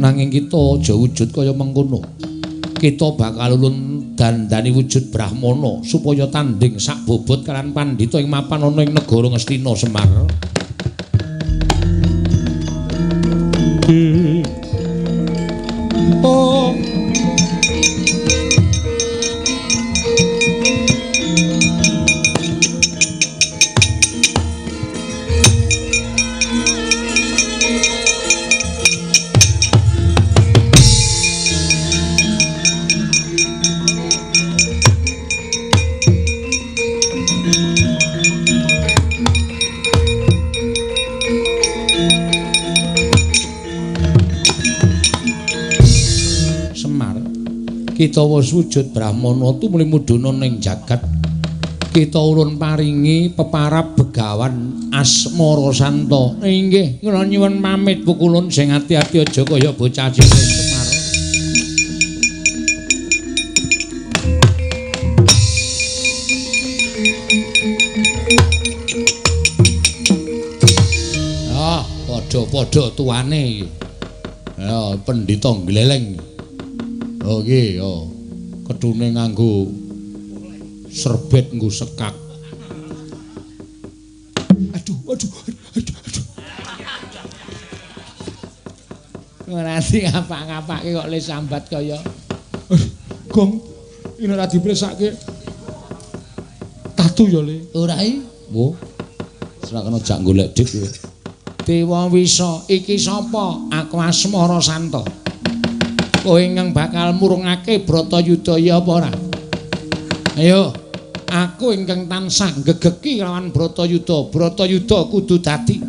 Nanging kita aja wujud kaya mengkono. Kita bakal ulun dandani wujud Brahmana supaya tanding sak bobot kalian pandhita ing mapan ana ing negara Ngastina Semar. Oh. Kita wis wujud Brahmana tumuli mudhuna ning jagat. Kita ulun paringi peparab Begawan Asmara Santa. Inggih, kula nyuwun pamit pukulun sing ati-ati aja kaya bocah cilik Semar. Ah, padha-padha tuane iki. Ya, pendhita gleleng. Oh iki yo ketune nganggo serbet nggo sekak. Aduh aduh aduh aduh. Ora sing ngapak-ngapake kok le sambat kaya gong iki ora dipresake. Tatu ya le. Ora iki. Wo. Ora kena jak golek dik kowe. Dewa Wisa iki sapa? Aku Asmara Santa. Kowe ingkang bakal murungake Bratayuda ya apa ora? Ayo, aku ingkang tansah gegeki lawan Bratayuda. Bratayuda kudu dadi.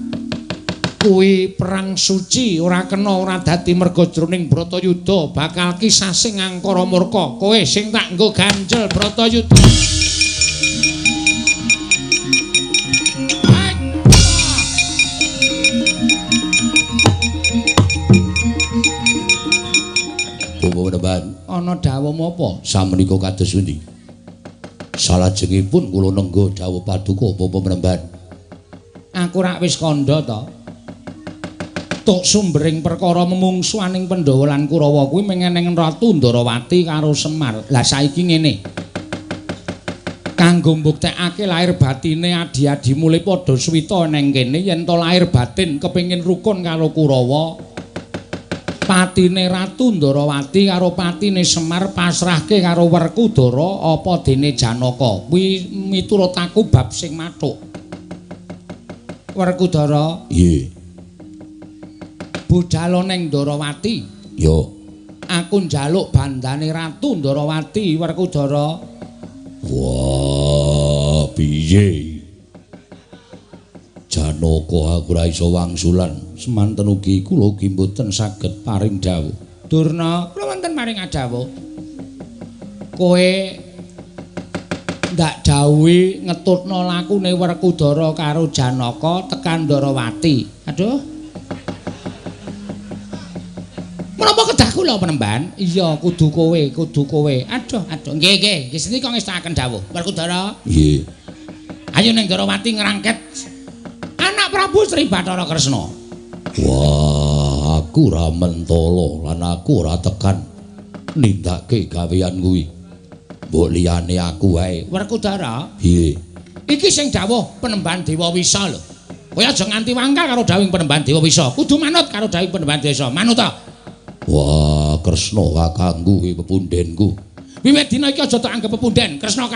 Kuwi perang suci ora kena ora dadi merga jroning Bratayuda bakal kisasing angkara murka. Kowe sing tak nggo ganjel Bratayuda. Ana dawuh apa? Samenika kados pundi? Salajengipun kula nengga dawuh paduka Bapak Penemban. Aku rak wis kandha to. Tuk sumbering perkara memungsuhaning Pandhawa lan Kurawa kuwi mengeneng Ratu Ndarawati karo Semar. Lah saiki ngene. Kanggo mbuktekake lahir batine adi-adimu le padha suwita neng kene yen to lahir batin kepengin rukun karo Kurawa. Patine Ratu Ndarawati karo patine Semar pasrahke karo Werkudara apa dene Janaka. Kuwi miturut aku bab sing mathuk. Werkudara? Nggih. Budhal ning Ndarawati. Ya. Aku njaluk bandane Ratu Ndarawati, Werkudara. Wah, piye? Janaka aku ora iso wangsulan. Semanten ugi kula ugi mboten saged paring dawuh. Durna, kula wonten paring dawuh. Kowe ndak dawuhi ngetutno lakune Werkudara karo Janaka tekan Ndarawati. Aduh. Menapa kedah kula Penemban? Iya, kudu kowe, kudu kowe. Aduh, aduh. Nggih, nggih. Nggih seni kok ngestakaken dawuh. Werkudara. Nggih. Ayo ning Ndarawati ngrangket anak Prabu Sri Bathara Kresna. Wah, aku ora mentala lan aku ora tekan nindakake gawean kuwi. Mbok liyane aku wae. Werkudara? Piye? Iki sing dawuh Penemban Dewa Wisa lho. Kowe aja nganti wangkal karo dawuhing Penemban Dewa Wisa. Kudu manut karo dawuhing Penemban Dewa Wisa. Manut ta? Wah, Kresna kakangku kuwi pepundhenku. Wiwit dina iki aja tok anggep pepunden. Kresna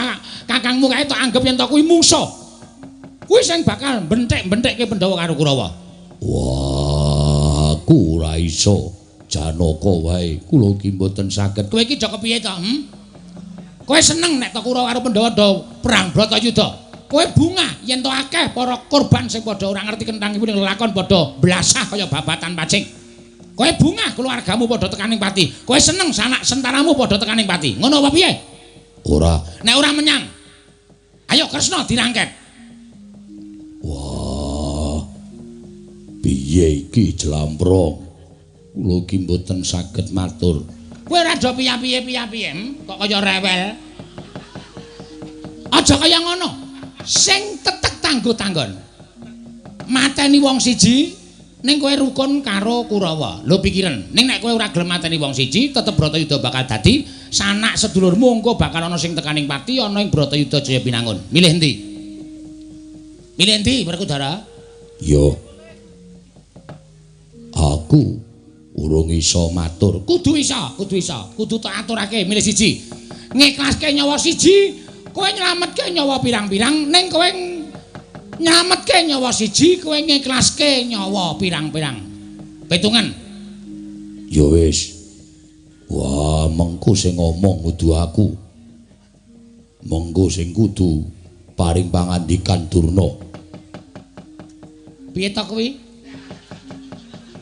kakangmu kae tok anggep yen to kuwi mungsuh. Kuwi sing bakal benthek-benthekke Pandhawa karo Kurawa. Wah, aku ora iso. Janaka wae kula iki mboten saged. Kowe iki do kepiye to? Kowe seneng nek to Kurawa karo Pandhawa do perang Bratayuda. Kowe bungah yen to akeh para korban sing padha ora ngerti kentang iku ning lelakon padha blasah kaya babatan pacing. Kowe bungah keluargamu padha tekaning pati. Kowe seneng sanak sentaramu padha tekaning pati. Ngono apa piye? Ora. Nek ora menyang. Ayo Kresna dirangket. Wah. Piye iki jlamprong? Kula iki mboten saged matur. Kowe ora do piye-piye kok kaya rewel. Aja kaya ngono. Sing tetek tanggo-tanggon. Mateni wong siji, Ning kowe rukun karo Kurawa. Lho pikiran, ning nek kowe ora gelem mateni wong siji, tetep Bratayuda bakal dadi sanak sedulurmu engko bakal ana sing tekaning pati ana ing Bratayuda Jaya Binangun. Milih endi? Milih endi Werkudara? Ya. Aku urung iso matur. Kudu iso, kudu iso. Kudu tak aturake milih siji. Ngiklaske nyawa siji, kowe nyelametke nyawa pirang-pirang, ning kowe nyelametke nyawa siji, kowe ngiklaske nyawa pirang-pirang. Pitungan. Ya wis. Wah, mengko sing ngomong kudu aku. Mengko sing kudu paring pangandikan Durna. Piye to kuwi?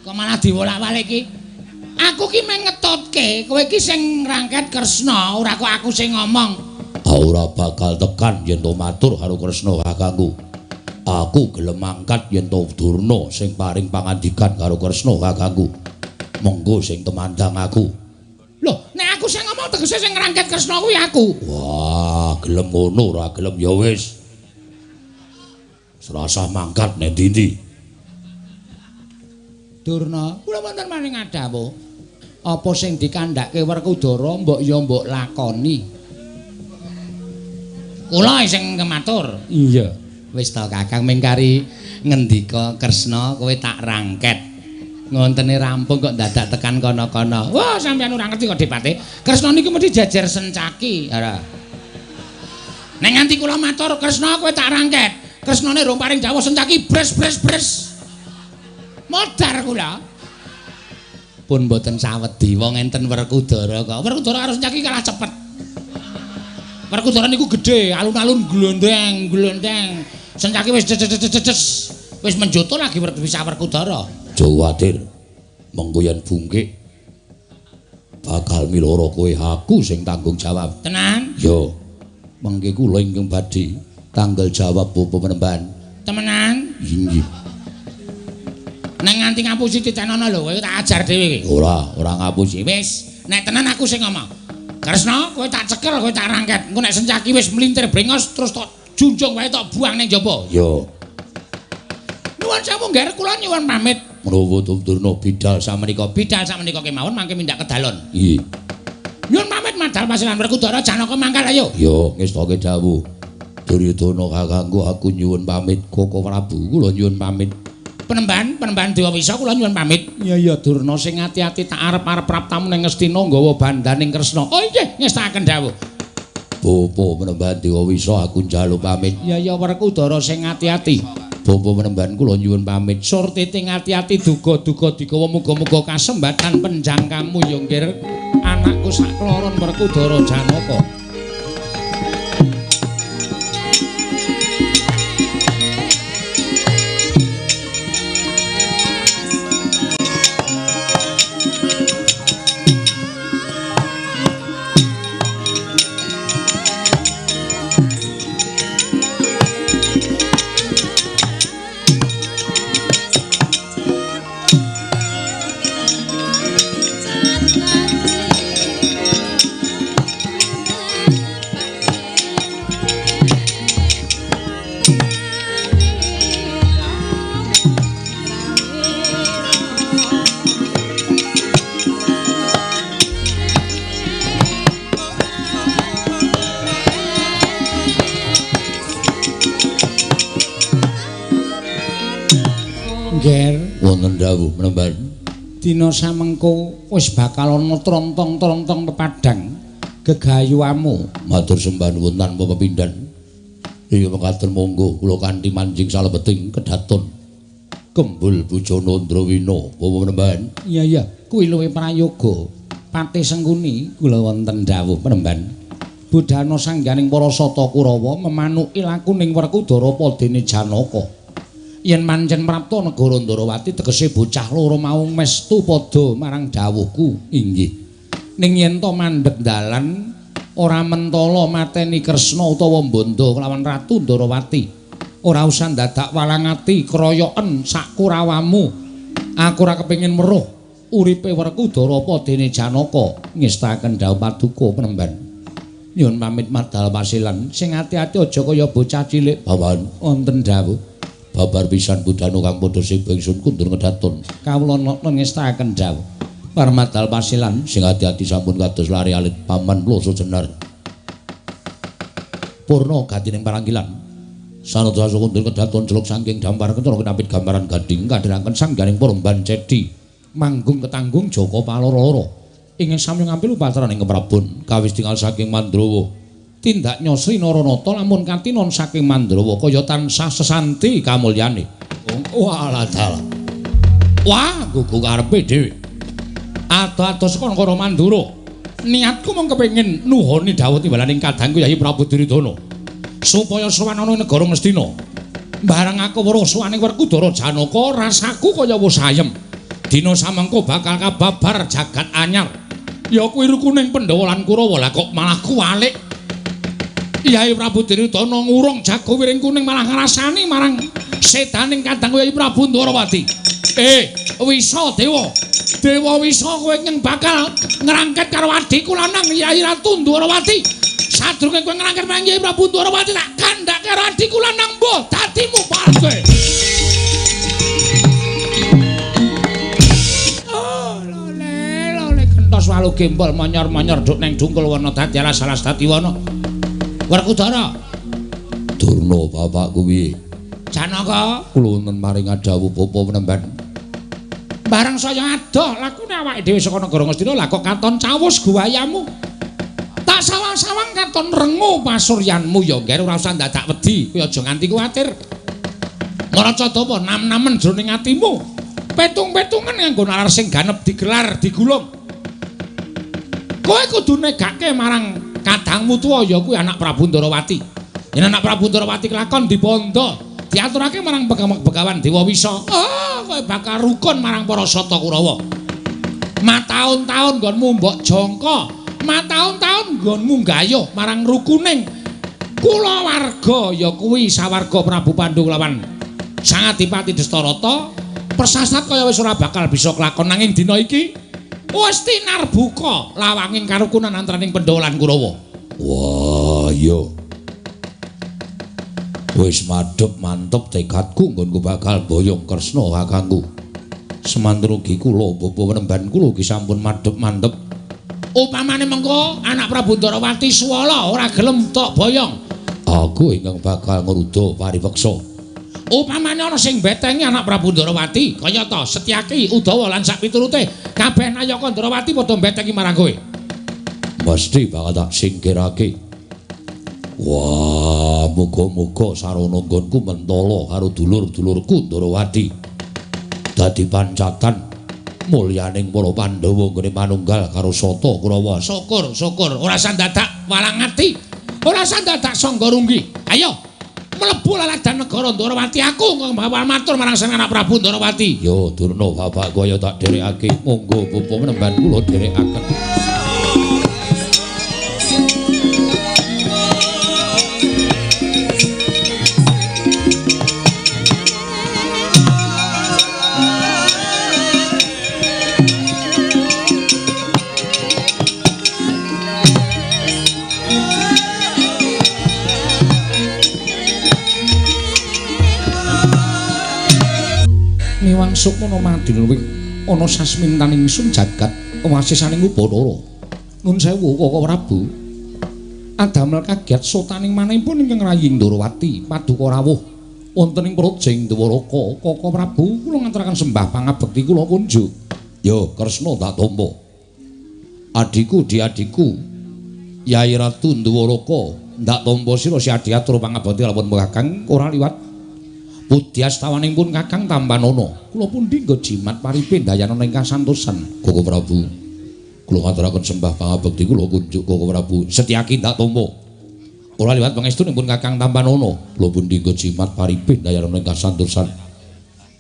Kok malah diwolak-walik iki? Aku ki mung ngetutke, kowe iki sing ngrangket Kresna, ora kok aku sing ngomong. Ora bakal tekan yen to matur karo Kresna kakangku. Aku gelem mangkat yen to Durna sing paring pangandikan karo Kresna kakangku. Monggo sing temandang aku. Lho, nek aku sing ngomong tegese sing ngrangket Kresna kuwi aku. Wah, gelem ngono ora gelem ya wis. Serasah mangkat nek ndi-ndi. Durna, kula wonten maring ngadhawuh. Apa sing dikandhake Werkudara mbok ya mbok lakoni. Kula sing kematur. Iya. Wis to Kakang mingkari ngendika Kresna kowe tak rangket. Ngontene rampung kok dadak tekan kono-kono. Wah, sampeyan ora ngerti kok Depate. Kresna niku mesti jejer sencaki. Ora. Nek nganti kula matur Kresna kowe tak rangket. Kresnane rong paring dawuh sencaki bres bres bres. Modar kula. Pun mboten sawedi wong enten Werkudara kok. Werkudara karo sencaki kalah cepet. Werkudara niku gedhe, alun-alun glondeng, glondeng. Sencaki wis ces wis menjoto lagi bisa Werkudara. Aja kuwatir. Mengko yen bungkik bakal miloro kowe, aku sing tanggung jawab. Tenan? Ya. Mengke kula ingkang badhe tanggal jawab Bapak Penemban. Temenan? Inggih. Nek nganti ngapusi titenono lho, kowe tak ajar dhewe iki. Ora, ora ngapusi. Wis, nek tenan aku sing ngomong. Kresna, kowe tak cekel, kowe tak rangket. Engko nek sencaki wis mlintir brengos terus tok junjung wae tok buang ning jaba. Ya. Nuwun sewu ngger, kula nyuwun pamit. Menapa Durna bidal samenika? Bidal samenika kemawon mangke mindak kedalon. Nggih. Nyuwun pamit madal pasiran Werkudara Janaka mangkal ayo. Ya, ngestoke dawuh. Duryudana kakangku aku nyuwun pamit. Koko Prabu kula nyuwun pamit. Penemban, penemban Dewa Wisa kula nyuwun pamit. Iya iya Durna sing ati-ati tak arep-arep praptamu ning Ngastina nggawa bandaning Kresna. Oh nggih, ngestakaken dawuh. Bapa Penemban Dewa Wisa aku njaluk pamit. Iya iya Werkudara sing ati-ati. Bapa Penemban kula nyuwun pamit. Surtiti ati-ati duga-duga digawa muga-muga kasembatan penjangkamu ya nggir anakku sakloron Werkudara Janaka. Wonten dawuh Penemban. Dina samengko wis bakal ana trontong-trontong pepadang gegayuhamu. Matur sembah nuwun tanpa pepindhan. Iya mekaten monggo kula kanthi manjing salebeting kedaton Kembul Bujana Ndrawina Bapak Penemban. Iya iya, kuwi luwih prayoga. Patih Sengkuni kula wonten dawuh Penemban. Budhana sangganing para sata Kurawa memanuki lakuning Werkudara padene Janaka. Yen pancen prapta negara Ndarawati tegese bocah loro mau mestu padha marang dawuhku. Inggih. Ning yen to mandheg dalan ora mentala mateni Kresna utawa mbandha kelawan Ratu Ndarawati. Ora usah dadak walang ati kroyoken sak kurawamu. Aku ora kepengin weruh uripe Werkudara padene Janaka. Ngestaken dawuh paduka Penemban. Nyuwun pamit madal pasilan. Sing ati-ati aja kaya bocah cilik. Paman wonten dawuh. Babar pisan budano kang padha seba ingsun kundur ngedaton. Kawula nata ngestakaken dawuh. Parmadal pasilan sing ati-ati sampun kados lari alit paman Ploso Jenar. Purna gatining paranggilan. Sanadya kundur kedaton jeluk saking dampar kencana kinapit gambaran gading kadhiraken sangganing para Cedi manggung ketanggung Jaka Paloro-loro. Ing samya ngampil upacaraning Keprabon kawis tingal saking Mandrawa. Tindak nyosri Naranata lamun katinon saking Mandrawa kaya tansah sesanti kamulyane. Walah dalah. Wah, gugu karepe dhewe. Ado-ado saka negara Mandura. Niatku mung kepengin nuhoni dawuh timbalaning kadangku Yayi Prabu Duryudana supaya sowan ana ing negara Ngastina. Bareng aku weruh sowane Werkudara Janaka, rasaku kaya wis ayem. Dina samengko bakal kababar jagat anyar. Ya kuwi rukuning Pandhawa lan Kurawa, lah kok malah kuwalik. Yayi Prabu Duryudana ngurung jago wiring kuning malah ngrasani marang sedaning kadangku Yayi Prabu Ndwarawati. Wisa Dewa. Dewa Wisa kowe nyeng bakal ngrangket karo adhiku lanang Yayi Ratu Ndwarawati. Sadurunge kowe ngrangket marang Yayi Prabu Ndwarawati tak kandhak karo adhiku lanang mbuh dadimu parke. Oh, lole lole kentos walu gembol monyor-monyor duk neng dungkul wana dadi alas-alas dadi wana. Werkudara. Durna bapakku piye? Janaka, kula wonten maring dawuh bapa penemban. Bareng saya adoh lakune awake dhewe saka negara Ngastina lah kok katon cawus guwayamu. Tak sawang-sawang katon rengu pasuryanmu ya ngger ora usah dadak wedi, kowe aja nganti kuwatir. Maraca dapa nam-namen jroning atimu. Petung-petungan nganggo nalar sing ganep digelar digulung. Kowe kudu negake marang kadangmu tuwa ya kuwi anak Prabu Ndwarawati. Yen anak Prabu Ndwarawati kelakon dibondo, diaturake marang begawan Dewa Wisa. Oh, kowe bakal rukun marang para Sata Kurawa. Mataun-taun nggonmu mbok jangka, mataun-taun nggonmu gayuh marang rukuning kulawarga ya kuwi sawarga Prabu Pandu lawan Sang Adipati Destarata. Persasat kaya wis ora bakal bisa kelakon nanging dina iki wis tinarbuka lawanging karukunan antaraning Pandhawa lan Kurawa. Wah, iya. Wis madhep mantep tekadku nggonku bakal boyong Kresna kakangku. Semanten ugi kula bapa penemban kula ugi sampun madhep mantep. Upamane mengko anak Prabu Ndwarawati suwala ora gelem tok boyong, aku ingkang bakal ngruda paripeksa. Upamane ana sing betengi anak Prabu Ndwarawati kaya ta Setyaki, Udawa lan sak piturute kabeh nayaka Ndwarawati padha betengi marang kowe. Mesti bakal tak singkirake. Wah, muga-muga sarana nggonku mentala karo dulur-dulurku Ndwarawati. Dadi pancatan mulyaning para Pandhawa nggone manunggal karo Sata Kurawa. Syukur, syukur. Ora usah dadak walang ati. Ora usah dadak sangga runggi. Ayo mlebu laladan negara Ndwarawati aku ngbawa matur marang sang anak Prabu Ndwarawati. Yo Durna bapakku ayo tak dherekake. Monggo bapa penemban kula dherekaken. Miwang sukmana madinwing ana sasmintaning ingsun jagat wasisaning Ubathara. Nun sewu Kaka Prabu. Adamel kaget sotaning manipun ingkang rayi Ndorowati paduka rawuh wonten ing praja ing Dwaraka. Kaka Prabu kula ngaturaken sembah pangabekti kula kunjuk. Yo Kresna tak tampa. Adhiku diadhiku Yai Ratu Ndwaraka ndak tampa sira si adhi atur pangabekti lamun Kakang ora liwat pudyastawan pun Kakang tampanana. Kula pundi nggo jimat paripe ndayanana ingkang santosan. Kaka Prabu, kula ngaturaken sembah pangabekti kula kunjuk Kaka Prabu. Setyaki ndak tampa. Ora liwat pangestunipun Kakang tampanana. Kula pundi nggo jimat paripe ndayanana ingkang santosan.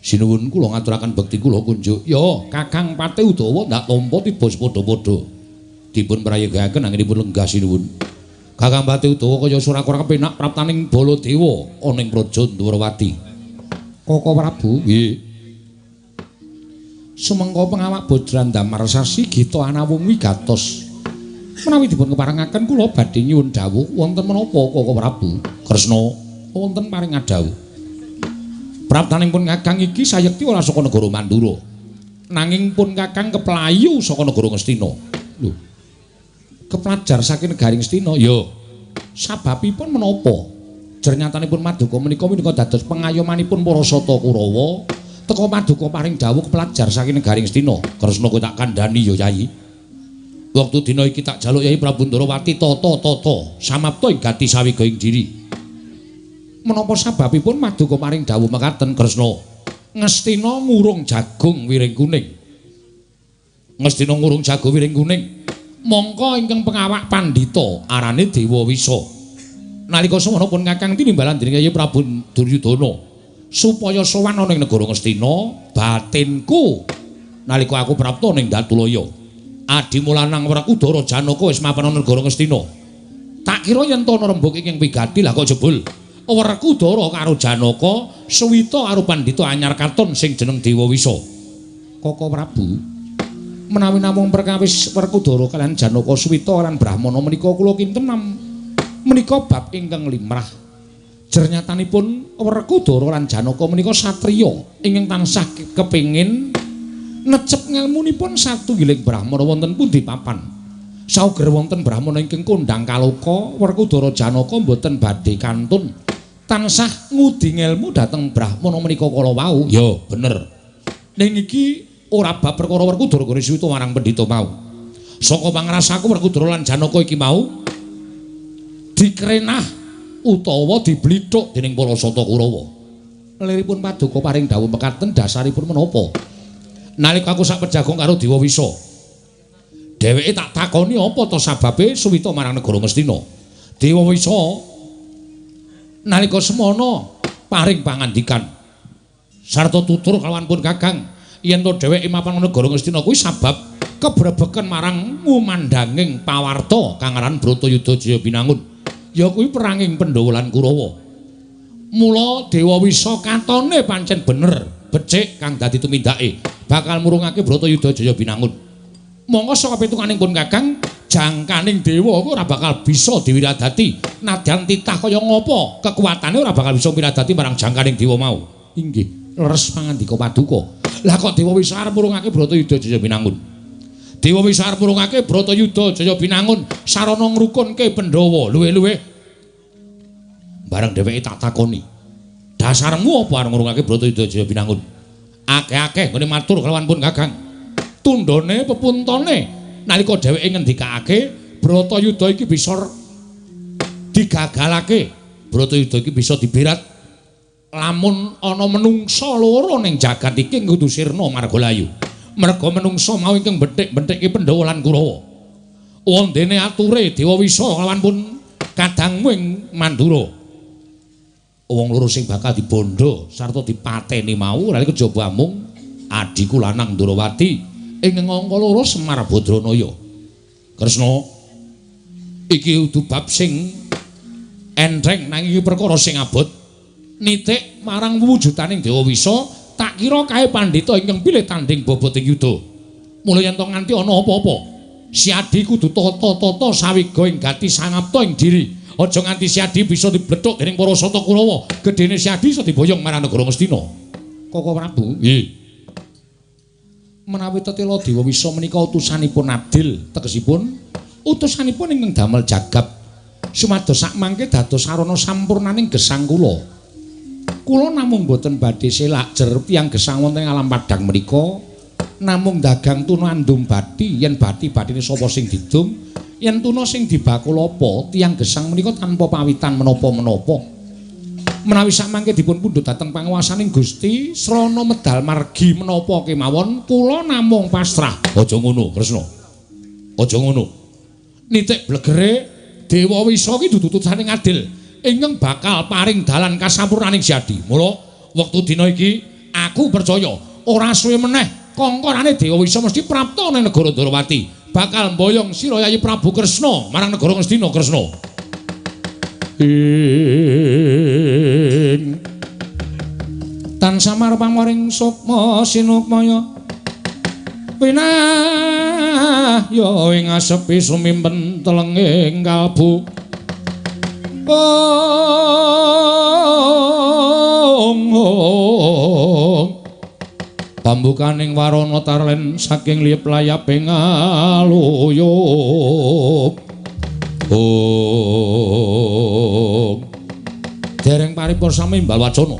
Sinuwun kula ngaturaken bekti kula kunjuk. Yo Kakang Pati Udawa ndak tampa tiba padha-padha. Dipun prayogaken anggenipun lenggah sinuwun. Kakang Pati Udawa kaya ora kepenak praptaning Baladewa ana ing praja Ndwarawati. Kaka Prabu, nggih. Sumengko pengawak Bajrandamar sasi gita anawung wigatos. Menawi dipun keparengaken kula badhe nyuwun dawuh wonten menapa Kaka Prabu? Kresna wonten paring dawuh. Praptaning pun Kakang iki sayekti ora saka negara Mandura. Nanging pun Kakang keplayu saka negara Ngastina. Lho. Keplajar saking negari Ngastina? Ya. Sababipun menapa? Jernyatanipun Paduka menika menika dados pengayomanipun para Sata Kurawa. Teka Paduka paring dawuh keplajar saking negari Ngastina. Kresna kowe tak kandhani ya, Yai. Wektu dina iki tak jaluk Yai Prabu Ndrawati tata-tata samapta ing gati sawiga ing diri. Menapa sababipun Paduka paring dawuh mekaten, Kresna? Ngastina ngurung jagung wiring kuning. Ngastina ngurung jagung wiring kuning. Mongko ingkang pengawak pandhita arane Dewa Wisa. Nalika semono pun Kakang tinimbalan dening Yai Prabu Duryudana supaya sowan ana ing negara Ngastina, batinku nalika aku prapta ning Datulaya. Adimu lanang Werkudara Janaka wis mapan ana negara Ngastina. Tak kira yen to ana rembug ingkang wigati, lah kok jebul Werkudara karo Janaka suwita karo pandhita anyar katon sing jeneng Dewa Wisa. Koko Prabu, menawi namung perkawis Werkudara kaliyan Janaka suwita lan Brahmana menika kula kinten menika bab ingkang limrah. Jernyatanipun Werkudara lan Janaka menika satriya ingkang tansah kepengin necep ngelmunipun satunggiling brahmana wonten pundi papan. Sauger wonten brahmana ingkang kondhang kaloka, Werkudara Janaka mboten badhe kantun tansah ngudi ngelmu dhateng brahmana menika kala wau. Ya, bener. Ning iki ora bab perkara Werkudara gone suwita marang pendhita mau. Saka pangrasaku Werkudara lan Janaka iki mau dikrenah utawa diblithuk dening para Sata Kurawa. Liripun Paduka paring dawuh mekaten dasaripun menapa? Nalika aku sak pejagong karo Dewa Wisa, dheweke tak takoni apa to sababe suwita marang negara Ngastina. Dewa Wisa nalika semono paring pangandikan sarta tutur kalawan pun Kakang yen to dheweke mapan negara Ngastina kuwi sabab kebrebeken marang ngumandhanging pawarta kang aran Bratayuda Jaya Binangun, ya kuwi peranging Pandhawa lan Kurawa. Mula Dewa Wisa katone pancen bener becik kang dadi tumindake bakal murungake Bratayuda Jaya Binangun. Monggo saka pitunganing pun Kakang, jangkaning dewa kuwi ora bakal bisa diwiradati. Nadyan titah kaya ngapa kekuatane ora bakal bisa wiradati marang jangkaning dewa mau. Inggih, leres pangandika Paduka. Lah kok Dewa Wisa arep murungake Bratayuda Jaya Binangun? Dewa Wisa arep murungake Bratayuda Jaya Binangun sarana ngrukunke Pandhawa. Luwih-luwih bareng dheweke tak takoni, dasarmu apa arep ngurungake Bratayuda Jaya Binangun? Akeh-akeh nggone matur kelawan pun Kakang. Tundhone pepuntone nalika dheweke ngendikake Bratayuda iki bisa digagalake, Bratayuda iki bisa diberat lamun ana menungsa loro ning jagat iki kudu sirna marga layu. Merga menungsa mau ingkang bethik-bethike Pandhawa lan Kurawa. Wondene ature Dewa Wisa kelawan pun kadangmu ing Mandura. Wong loro sing bakal dibondo sarta dipateni mau ora kejaba amung adhiku lanang Ndrawati ing angka loro Semar Badranaya. Kresna, iki kudu bab sing entheng nanging iki perkara sing abot. Nitik marang wujudaning Dewa Wisa, tak kira kae pandhita ingkang pilih tanding bobot ing yuda. Mula yen to nganti ana apa-apa, Siadi kudu tata-tata sawiga ing gati sangapta ing diri. Aja nganti Siadi bisa diblethuk dening para Sata Kurawa. Gedene Siadi iso diboyong marang negara Ngastina. Koko Prabu, nggih. Menawi tetela Dewa Wisa menika utusanipun adil, tegesipun utusanipun ingkang damel jagab sumados sakmangke dados sarana sampurnaning gesang kula. Kula namung boten badhe selak jer tiyang gesang wonten alam padhang menika namung dagang tuna andum bathi, yen bathi-bathine sapa sing didum, yen tuna sing dibakul apa, tiyang gesang menika tanpa pawitan menapa-menapa. Menawi sakmangke dipun pundhut dhateng panguwasaning Gusti srana medal margi menapa kemawon kula namung pasrah. Aja ngono, Kresna. Aja ngono. Nitik blegere Dewa Wisa ki dudu utusane adil ingkang bakal paring dalan kasampurnaning Siadi. Mula wektu dina iki aku percaya ora suwe meneh kongkorane Dewa Wisa mesti prapta ning negara Ndrawati, bakal mboyong sira Yayi Prabu Kresna marang negara Ngastina. Kresna. Ing tansah marpamoring sukma sinukmaya winah ya ing asepi sumimpen telenging kalbu. Ong Pambukaning warana tarlen saking liyep layape ngaluyup. Ong. Dereng paripurna sami imbal wacana.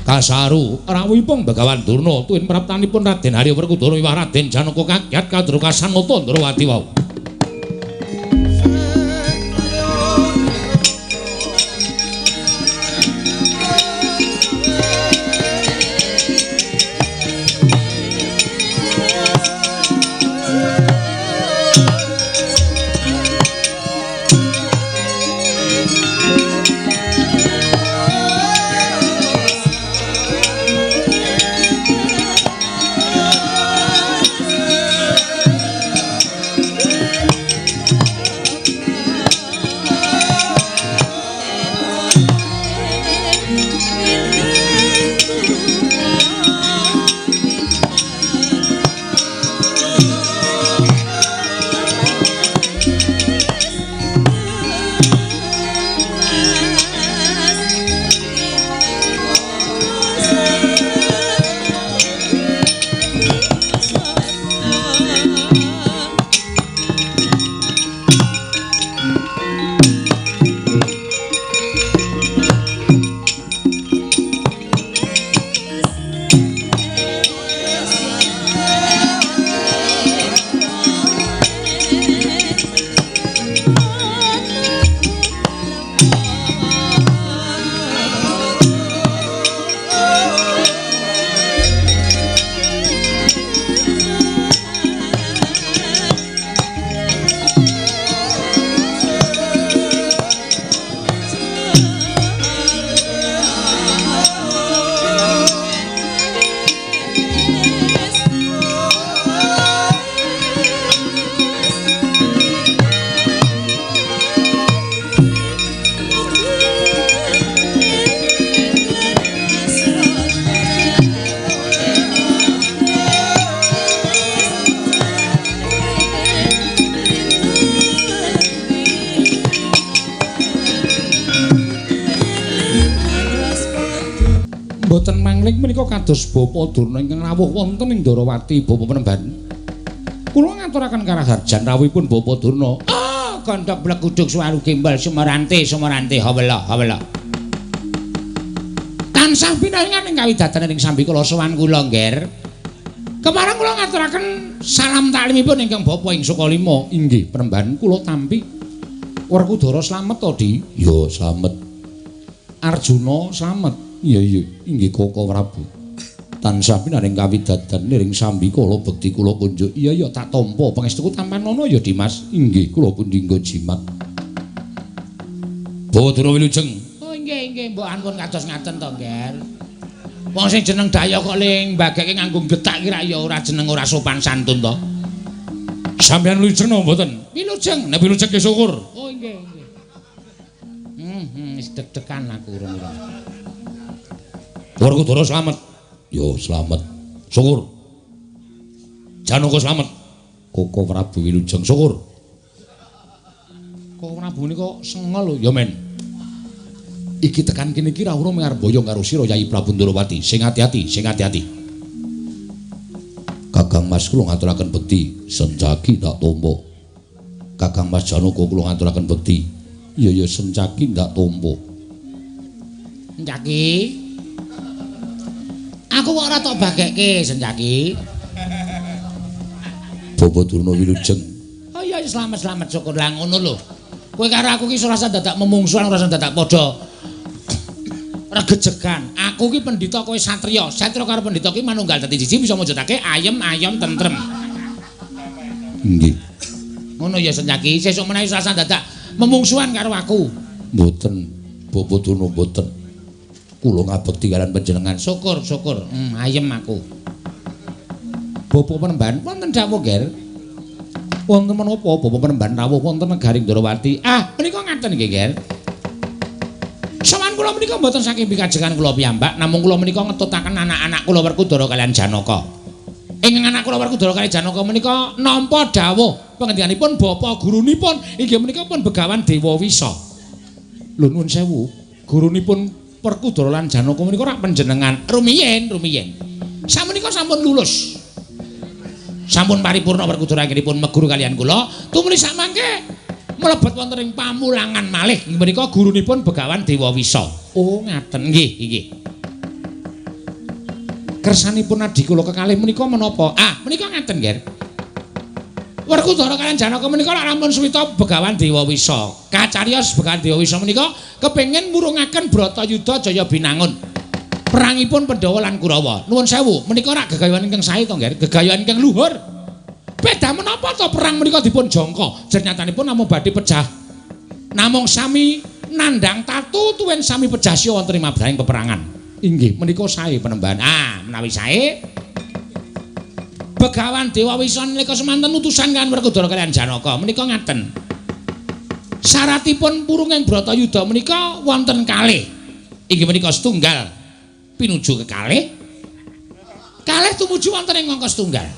Kasaru rawuhipun Begawan Durna tuwin praptanipun Raden Arya Werkudara miwah Raden Janaka kagyat kadrukasan nata Ndrawati wau. Mboten mangling menika kados Bapa Durna ingkang rawuh wonten ing Ndrawati Bapa Penemban. Kula ngaturaken karaharjan rawuhipun Bapa Durna. Ah, kandhak blegudug suwaru gembal sumarante sumarante hawela hawela. Tansah pinaringan ing kawidadanan ing sambikala sowan kula, Ngger. Kepareng kula ngaturaken salam taklimipun ingkang Bapa ing Sukalima. Inggih, Penemban kula tampi. Werkudara slamet to, Di? Ya, slamet. Arjuna slamet. Iya iya, inggih Koko Prabu. Tansah pinaring kawidadan niring sambikala bekti kula kunjuk. Iya iya tak tampa pangestuku tampanana ya Dimas. Inggih kula pundi nggo jimat. Bawa Durna wilujeng. Oh inggih inggih mbok ampun kados ngaten to, Ngger. Wong sing jeneng daya kok ling mbageke nganggo getak ki ra ya ora jeneng ora sopan santun to. Sampeyan wilujeng napa mboten? Wilujeng. Nek wilujeng ki syukur. Oh inggih inggih. Wis deg-degan aku urung-urung. Werkudara slamet. Yo slamet. Syukur. Janaka slamet. Koko Prabu wilujeng syukur. Koko Prabu nika sengol lho ya men. Iki tekan kene iki ra urung arep boyong karo sira Yayi Prabu Ndrawati. Sing ati-ati, sing ati-ati. Kakang Mas kula ngaturaken bekti, sencaki tak tampa. Kakang Mas Janaka kula ngaturaken bekti. Iya ya sencaki ndak tampa. Sencaki. Aku kok ora tok bagekke Sencaki. Bapa Durna wilujeng. Oh iya slamet-slamet syukur lah ngono lho. Kowe karo aku ki ora usah dadak memungsuhan, ora usah dadak padha regejegan. Aku ki pendhita, kowe satriya. Satriya karo pendhita ki manunggal dadi siji bisa mujudake ayem-ayem tentrem. Nggih. Ngono ya Sencaki, sesuk menawi ora usah dadak memungsuhan karo aku. Mboten, Bapa Durna mboten. Kula ngabekti kalian panjenengan. Syukur, syukur. Ayem aku. Bapa Penemban wonten dawuh, Ger. Wonten menapa Bapa Penemban rawuh wonten negari Ndrawati? Ah, menika ngaten nggih, Ger. Sowan kula menika mboten saking pikajengan kula piyambak, namung kula menika ngetutaken anak-anak kula Werkudara kalian Janaka. Ing anak kula Werkudara kalian Janaka menika nampa dawuh pangendikanipun bapa gurunipun inggih menika pun Begawan Dewa Wisa. Lho nuwun sewu, gurunipun Werkudara lan Janaka menika rak panjenengan rumiyin, rumiyin. Samenika sampun lulus. Sampun paripurna Werkudara anggenipun meguru kaliyan kula, tumuli samangke mlebet wonten ing pamulangan malih. Inggih menika gurunipun Begawan Dewa Wisa. Oh, ngaten nggih, nggih. Kersanipun adhi kula kekalih menika menapa? Ah, menika ngaten, Nger. Werkudara kaliyan Janaka menika lak rampun suwita Begawan Dewa Wisa. Kacariyos Begawan Dewa Wisa menika kepengin murungaken Bratayuda Jaya Binangun. Perangipun Pandhawa lan Kurawa. Nuwun sewu, menika rak gegayuhan ingkang sae to, Nger? Gegayuhan ingkang luhur. Beda menapa to perang menika dipun jangka? Jernyatanipun namung badhe pejah. Namung sami nandhang tatu tuwin sami pejah siya wonten ing mabrahing peperangan. Inggih, menika sae penembahan. Ah, menawi sae Begawan Dewa Wisa nalika semanten utusan kan Werkudara kaliyan Janaka menika ngaten. Syaratipun purunging Bratayuda menika wonten kalih. Inggih menika setunggal pinuju kekalih. Kalih tumuju wonten ing angka setunggal.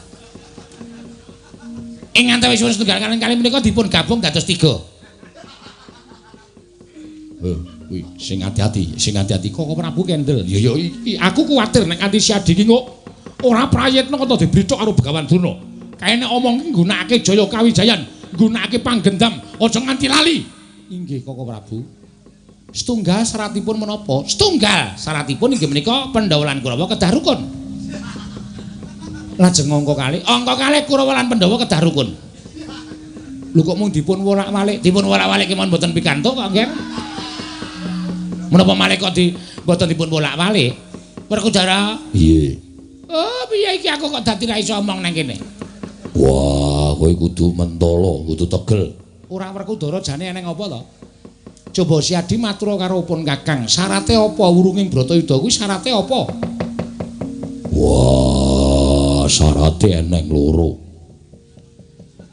Ing antawisipun setunggal kaliyan kalih menika dipun gabung dados 3. Kuwi sing ati-ati, sing ati-ati Koko Prabu kendel. Ya ya iki aku kuwatir nek nganti Siadi ki kok ora prayitna kok dibrithuk karo Begawan Durna. Kae nek omong ki nggunakake Jaya Kawijayan, nggunakake panggendam, aja nganti lali. Inggih Koko Prabu. Setunggal syaratipun menapa? Setunggal syaratipun inggih menika Pandhawa lan Kurawa kedah rukun. Lajeng angka kalih, angka kalih Kurawa lan Pandhawa kedah rukun. Lho kok mung dipun wolak-walik, dipun wolak-walik kemawon mboten pikantuk kok, Nggih. Menapa malih kok di mboten dipun wolak-walik? Werkudara. Piye? Oh, piye iki aku kok dadi ra iso omong nang kene. Wah, kowe kudu mentolo, kudu tegel. Ora Werkudara jane eneng apa to? Coba Siadi matur karo pun Kakang, syarate apa wurunging Bratayuda kuwi syarate apa? Wah, syarate eneng loro.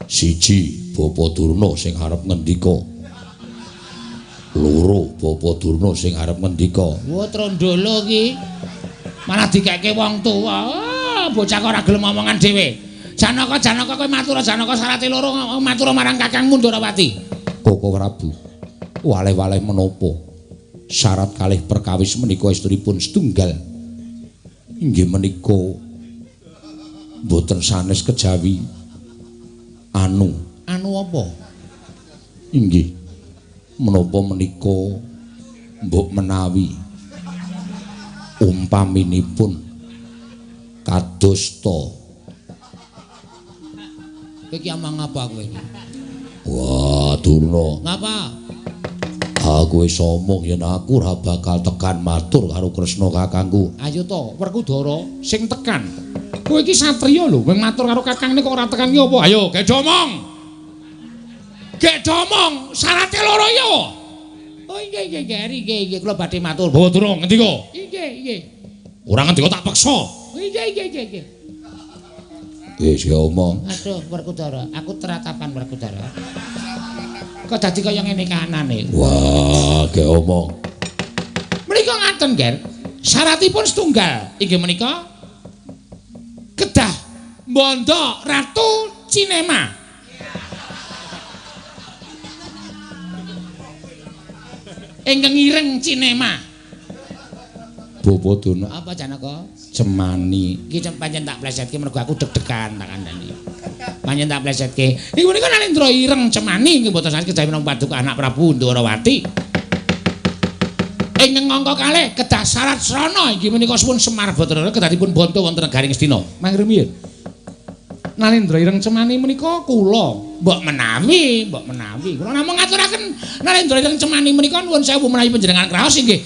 Siji, Bapa Durna sing arep ngendika. Loro, Bapa Durna sing arep ngendika. Wah, trondolo iki. Malah dikeke wong tuwa. Oh, bocah kok ora gelem omongan dhewe. Janaka, Janaka kowe matur Janaka syarate loro matur marang Kakangmu Ndrawati. Koko Prabu. Waleh-waleh menapa? Syarat kalih perkawis menika estunipun setunggal. Inggih menika mboten sanes kejawi anu. Anu apa? Inggih. Menapa menika mbok menawi umpaminipun kados ta. Kowe iki omong apa kowe iki? Wah, Durna. Ngapa? Aku wis omong yen aku ora bakal tekan matur karo Kresna kakangku. Ayo to, Werkudara sing tekan. Kowe iki satriya lho, wong matur karo kakangne kok ora tekan ki apa? Ayo, gedhe omong. Gedhe omong, syarate loro ya. Oh nggih nggih nggih nggih nggih kula badhe matur. Bawa Durna ngendika? Nggih nggih. Ora ngendika tak peksa. Nggih nggih nggih nggih. Wis omong. Aduh Werkudara, aku teratapan Werkudara. Kok dadi kaya ngene kahanane? Wah, ge omong. Menika ngaten, Ger. Syaratipun setunggal, inggih menika kedah mbondo Ratu Cinema. Ingkang ireng Cinema. Bapa Durna. Apa Janaka? Cemani. Iki pancen tak plesetke mergo aku deg-degan tak kandhani. Pancen tak plesetke. Iku menika Nalendra ireng Cemani inggih mboten sanes kejawi menapa paduka anak Prabu Ndrawati. Ingkang angka kalih kedah syarat srana inggih menika suwun Semar Bathara kedah dipun bonto wonten negaring Ngastina. Mangke rumiyin. Nalendra ireng Cemani menika kula mbok menawi, mbok menawi. Kula namung ngaturaken Nalendra ireng Cemani menika nuwun sewu menawi panjenengan kraos inggih.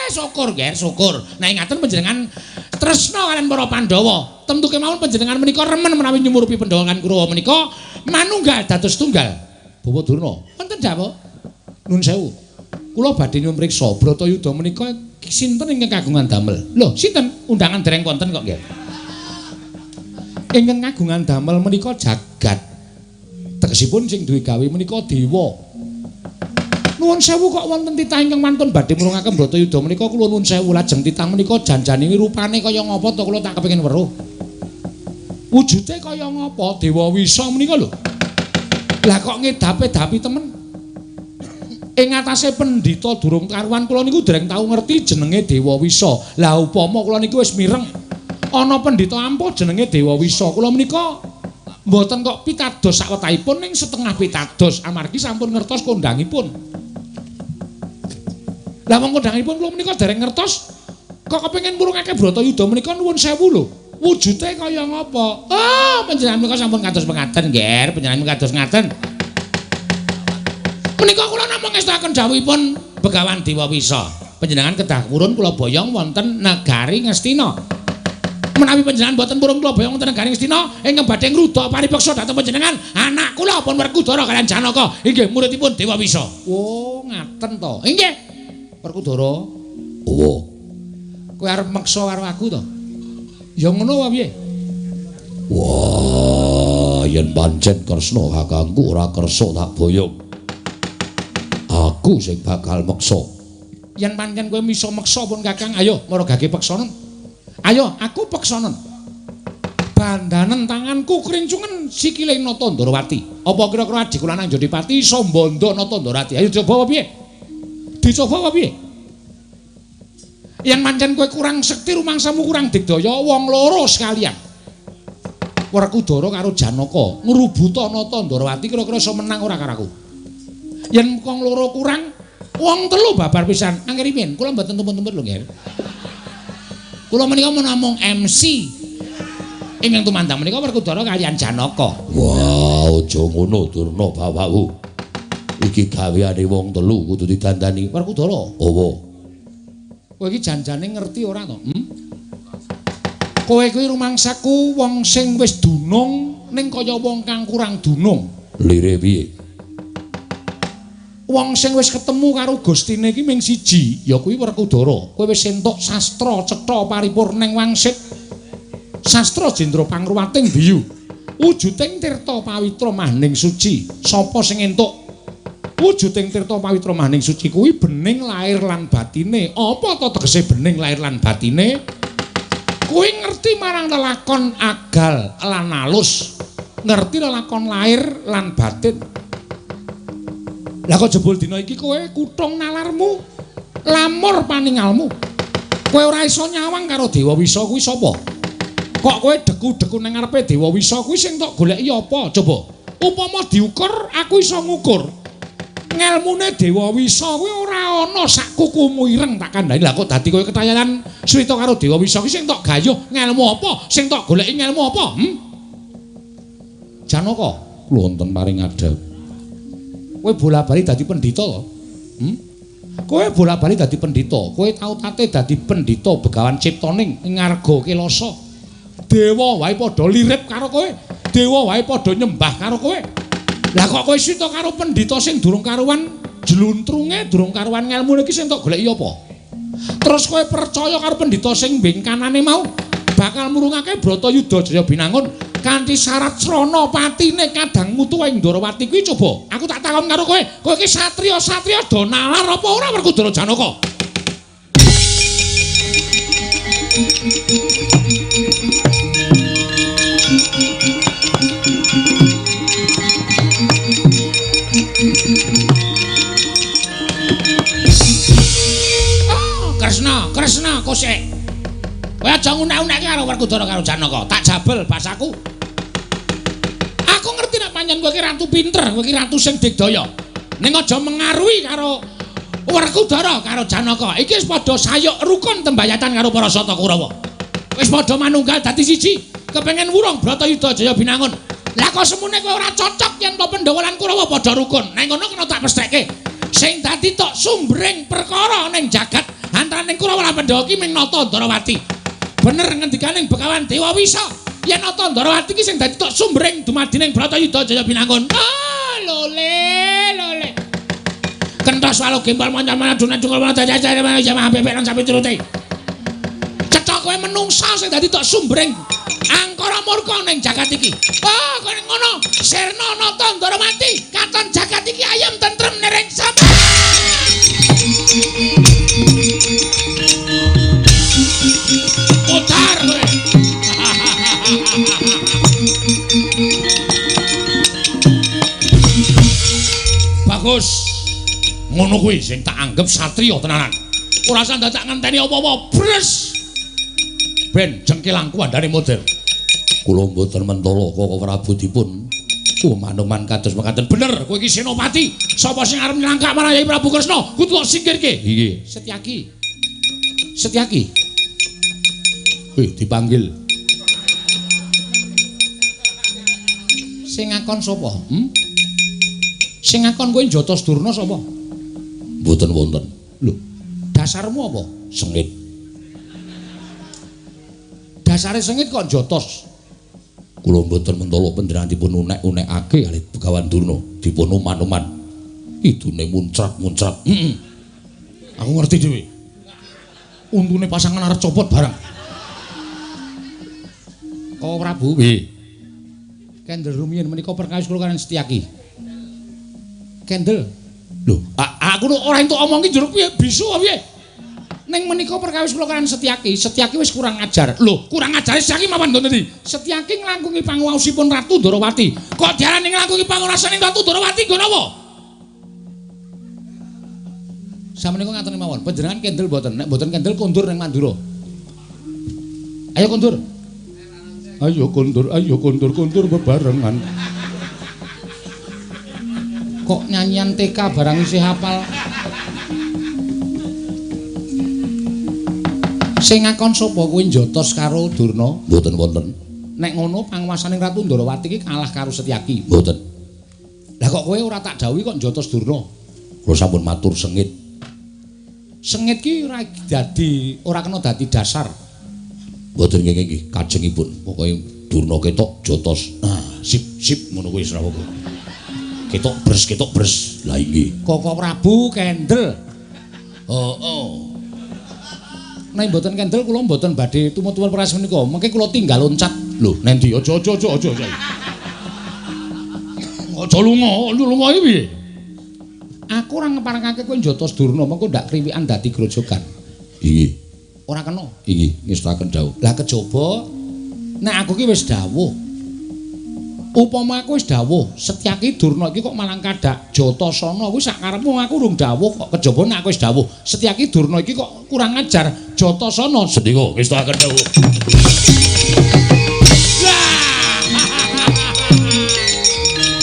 Syukur Ger, syukur. Nek ngaten panjenengan tresna kaliyan para Pandhawa. Tentu kemawon panjenengan menika remen menawi nyumurupi Pandhawa lan Kurawa menika manunggal dados tunggal. Bapak Durna, wonten dawuh. Nun sewu. Kula badhe nyuwun priksa Bratayuda menika sinten ingkang kagungan damel? Lho, sinten? Undangan dereng wonten kok, Ger. Ingkang kagungan damel menika jagat. Tegesipun sing duwe gawe menika dewa. Nuwun sewu kok wonten titah ingkang wantun badhe murungaken Bratayuda menika kula nuwun sewu lajeng titah menika janjane rupane kaya ngapa to kula tak kepengin weruh. Wujude kaya ngapa Dewa Wisa menika lho. Lah kok ngedape-dapi temen. Ing atase pendhita durung karuan kula niku dereng tau ngerti jenenge Dewa Wisa. Lah upama kula niku wis mireng ana pendhita ampuh jenenge Dewa Wisa, kula menika mboten kok pitados sakwetahipun ning setengah pitados amargi sampun ngertos kondhangipun. Lah wong kondhangipun kula menika dereng ngertos kok kepengin murungake Bratayuda menika nuwun sewu lho. Wujude kaya ngapa? Oh, panjenengan menika sampun kados mengaten, Nger. Panjenengan kados ngaten. Menika kula namung ngestakaken dawuhipun Begawan Dewa Wisa. Panjenengan kedah purun kula boyong wonten negari Ngastina. Menawi panjenengan boten purun kula boyong wonten negari Ngastina, ingkang badhe ngruda paripeksa dhateng panjenengan anak kula pun Werkudara kaliyan Janaka inggih muridipun Dewa Wisa. Oh, ngaten to. Inggih. Werkudara. Oh. Kowe arep meksa karo aku to? Ya ngono wae piye? Wah, yen pancen Kresna kakangku ora kersa tak boyong. Aku sing bakal meksa. Yen pancen kowe iso meksa pun Kakang, ayo maragake peksanen. Ayo, aku peksanen. Bandanen tanganku krincungen sikile Nata Ndrawati. Apa kira-kira adhiku lanang Jodipati iso mbondo Nata Ndrawati? Ayo coba apa piye? Dicoba apa piye? Yen pancen kowe kurang sekti rumangsamu kurang digdaya wong loro sekalian. Werkudara karo Janaka ngrubuta Nata Ndrawati kira-kira iso menang ora karo aku? Yen wong loro kurang, wong telu babar pisan. Angger piye? Kula mboten tumpun-tumpun lho, Nger. Kula menika namung MC. Ingkang tumandang menika Werkudara kaliyan Janaka. Wah, aja ngono Durna bapakku. Iki gaweane wong telu kudu didandani. Werkudara. Apa? Kowe iki janjane ngerti ora to? Hmm? Kowe kuwi rumangsaku wong sing wis dunung ning kaya wong kang kurang dunung. Lire piye? Wong sing wis ketemu karo Gustine iki ming siji, ya kuwi Werkudara. Kowe wis entuk sastra cetha paripurning wangsit. Sastra jendra pangruwating biyu. Wujuding tirta pawitra mahning suci. Sapa sing entuk wujuding tirta pawitra mahning suci kuwi bening lahir lan batine. Apa to tegese bening lahir lan batine? Kuwi ngerti marang lelakon agal lan alus. Ngerti lelakon lahir lan batin. Lah kok jebul dina iki kowe kutung nalarmu, lamur paningalmu. Kowe ora iso nyawang karo Dewa Wisa kuwi sapa? Kok kowe deku-deku nang ngarepe Dewa Wisa kuwi sing tok goleki apa? Coba. Upama diukur, aku iso ngukur. Ngelmune Dewa Wisa kuwi ora ana sak kukumu ireng tak kandhani. Lah kok dadi kowe ketayanan crita karo Dewa Wisa kuwi sing tok gayuh ngelmu apa? Sing tok goleki ngelmu apa? Hmm? Janaka, kula wonten paring adhep. Kowe bola-bali dadi pendhita to? Hmm? Kowe bola-bali dadi pendhita, kowe tau tate dadi pendhita Begawan Ciptaning ing ngarga Kelasa. Dewa wae padha lirip karo kowe, dewa wae padha nyembah karo kowe. Lah kok kowe sita karo pendhita sing durung karuan jluntrunge, durung karuan ngelmune iki sing tok goleki apa? Terus kowe percaya karo pendhita sing bengkanane mau bakal murungake Bratayuda Jaya Binangun kanthi syarat srana patine kadang mutu ing Ndrawati kuwi coba. Aku tak takon karo kowe, kowe iki satriya-satriya do nalar apa ora Werkudara Janaka? Oh, Kresna, Kresna kosek. Kowe aja ngunek-unekke karo Werkudara karo Janaka. Tak jabel basaku. Aku ngerti nek pancen kowe iki ratu pinter, kowe iki ratu sing digdaya. Ning aja mengaruhi karo Werkudara karo Janaka. Iki wis padha sayuk rukun tembayatan karo para Sata Kurawa. Wis padha manunggal dadi siji, kepengin wurung Bratayuda Jaya Binangun. Lah kok semune kowe ora cocok yen to Pandhawa lan Kurawa padha rukun. Neng kono kena tak pestheke. Sing dadi tok sumbering perkara ning jagat antaraning Kurawa lan Pandhawa ki ming Nata Ndrawati. Bener ngendikaning Begawan Dewa Wisa. Yen Nata Ndrawati ki sing dadi tok sumbering dumadining Bratayuda Jaya Binangun. Ah, lole, lole. Kentos walu gembal mancan-mancan adunan jungul mancan jamah bebek lan sapi turute. Cetha kowe menungsa sing dadi tok sumbering angkara murka ning jagat iki. Oh, kowe ngono. Sirna Nata Ndrawati, katon jagat iki ayem tentrem nering sampe. Putar kowe. Bagus. Ngono kuwi sing tak anggap satriya tenanan. Ora usah dadak ngenteni apa-apa. Bres. Ben jengkelangku andane model. Kula mboten mentala Koko Prabu dipun uman-uman kados mekaten. Bener, kowe iki senopati. Sapa sing arep nylangkak marang Yai Prabu Kresna, kudu kok singkirke. Iki Setyaki. Setyaki. Wih, dipanggil. Sing ngakon sapa? Sing ngakon kowe njotos Durna sapa? Mboten wonten. Lho, dasarmu apa? Sengit. Dasare sengit kok njotos. Kula mboten mentala panjenengan dipun unek-unekake kalih Begawan Durna, dipun uman-uman. Idune muncrat-muncrat. Heeh. Aku ngerti dhewe. Untune pasangan arep copot barang. Koko Prabu, nggih. Kendel rumiyin menika perkawis kula kaliyan Setyaki. Kendel. Lho, aku ora entuk omong ki njur piye bisu apa piye? Ning menika perkawis kula kaliyan Setyaki, Setyaki wis kurang ajar. Lho, kurang ajare Setyaki mawon nggon endi? Setyaki nglangkungi panguwaosipun Ratu Ndorowati. Kok diarani nglangkungi panguwasane Ratu Ndorowati nggon apa? Samenika ngaten mawon, panjenengan kendel mboten? Nek mboten kendel kondur ning Mandura. Ayo kondur. Ayo kondur, ayo kondur, kondur bebarengan. Kok nyanyian TK barang isih hafal. Sing ngakon sapa kuwi njotos karo Durna? Mboten wonten. Nek ngono panguwasaning Ratu Ndorowati iki kalah karo Setyaki. Mboten. Lah kok kowe ora tak dawuhi kok njotos Durna? Kula sampun matur sengit. Sengit ki ora dadi, ora kena dadi dasar. Mboten nggih nggih kajengipun. Pokoke Durna ketok jotos. Nah, sip sip ngono kuwi ora apa-apa. Ketok bres ketok bres. Lah inggih. Koko Prabu kendel. Heeh. Nek mboten kendel kula mboten badhe tumut-tumut perkawis menika. Mengke kula tinggal loncat. Lho, nendi aja aja aja aja. Aja lunga, lunga iki piye? Aku ora ngeparengake kowe njotos Durna, mengko ndak kriwikan dadi grojogan. Inggih. Ora kena. Inggih, ngestakaken dawuh. Lah kejaba nek aku ki wis dawuh. Upama aku wis dawuh, Setyaki Durna iki kok malang kadak Jatasana kuwi sak karepmu aku urung dawuh kok kejaba nek aku wis dawuh. Setyaki Durna iki kok kurang ajar Jatasana. Sendika ngestakaken dawuh.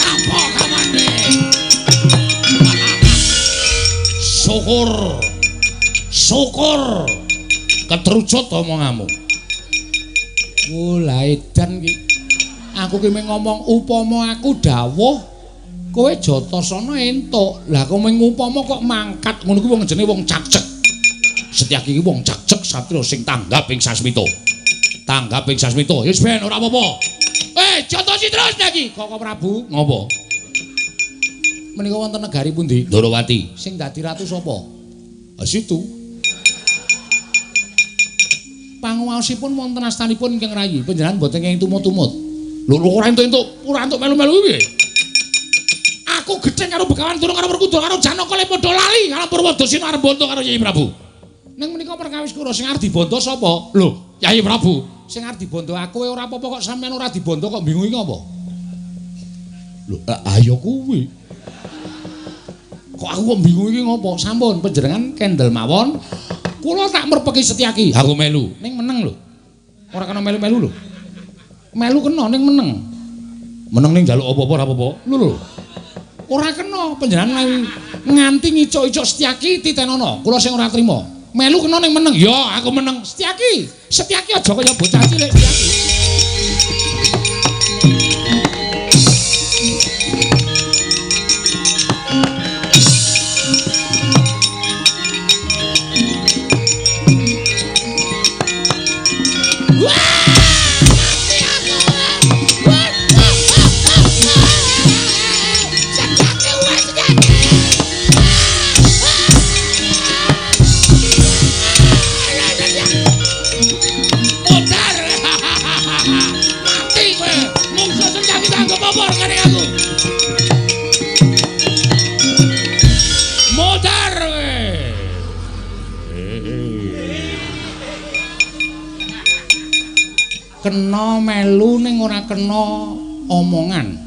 Apa kamane? Syukur. Syukur. Ketrucut omonganmu. Oh, lah edan iki. Aku ki mung ngomong upama aku dawuh kowe Jatasana entuk. Lah kowe mung upama kok mangkat ngono kuwi wong jenenge wong cakcek. Setyaki iki wong cakcek satriya sing tanggap ing sasmita. Tanggap ing sasmita. Wis ben ora apa-apa. Jotosi terus lagi. Koko Prabu, ngopo? Menika wonten negari pundi? Ndorowati. Sing dadi ratu sapa? Ah situ. Panguwaosipun wonten astanipun ingkang rayi. Panjenengan mboten kenging tumut-tumut. Lho ora entuk-entuk, ora entuk melu-melu piye? Aku gedheng karo Begawan Durna karo Werkudara karo Janaka le padha lali karo Purwadasena arep bondo karo Yai Prabu. Ning menika perkawis kula sing arep dibondo sapa? Lho, Yai Prabu. Sing arep dibondo aku ora apa-apa kok sampean ora dibondo kok bingung iki apa? Lho, ayo kuwi. Kok aku kok bingung iki ngopo? Sampun panjenengan kendel mawon. Kula tak merpeki Setyaki. Aku melu. Ning meneng lho. Ora kena melu-melu lho. Melu kena ning meneng. Meneng ning njaluk apa-apa ora apa-apa. Lho lho. Ora kena panjenengan nganti ngicuk-icuk Setyaki titenono. Kula sing ora trima. Melu kena ning meneng. Ya, aku meneng. Setyaki. Setyaki aja kaya bocah cilik Setyaki. Kena melu ning ora kena omongan.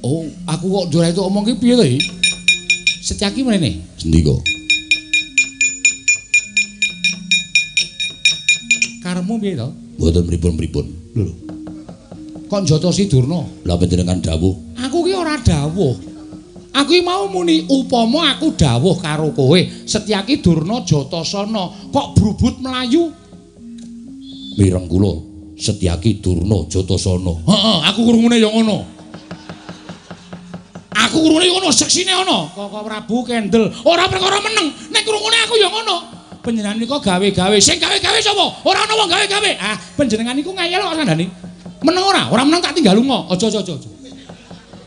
Oh, aku kok ora itu omong ki piye to iki? Setyaki mrene. Sendika. Karepmu piye to? Mboten pripun-pripun. Lho. Kok njotosi Durna? Lah panjenengan dawuh. Aku ki ora dawuh. Aku ki mau muni upama aku dawuh karo kowe, Setyaki Durna Jatasana kok brubut mlayu. Mireng kula Setyaki Durna Jatasana. Heeh, aku krungune ya ngono. Aku krungune ya ngono, seksine ana. Koko Prabu kendel, ora perkara meneng, nek krungune aku ya ngono. Panjenengan nika gawe-gawe, sing gawe-gawe sapa? Ora ana wong gawe-gawe. Ah, panjenengan niku ngayal kok kandhane. Meneng ora? Ora meneng tak tinggal lunga. Aja aja aja.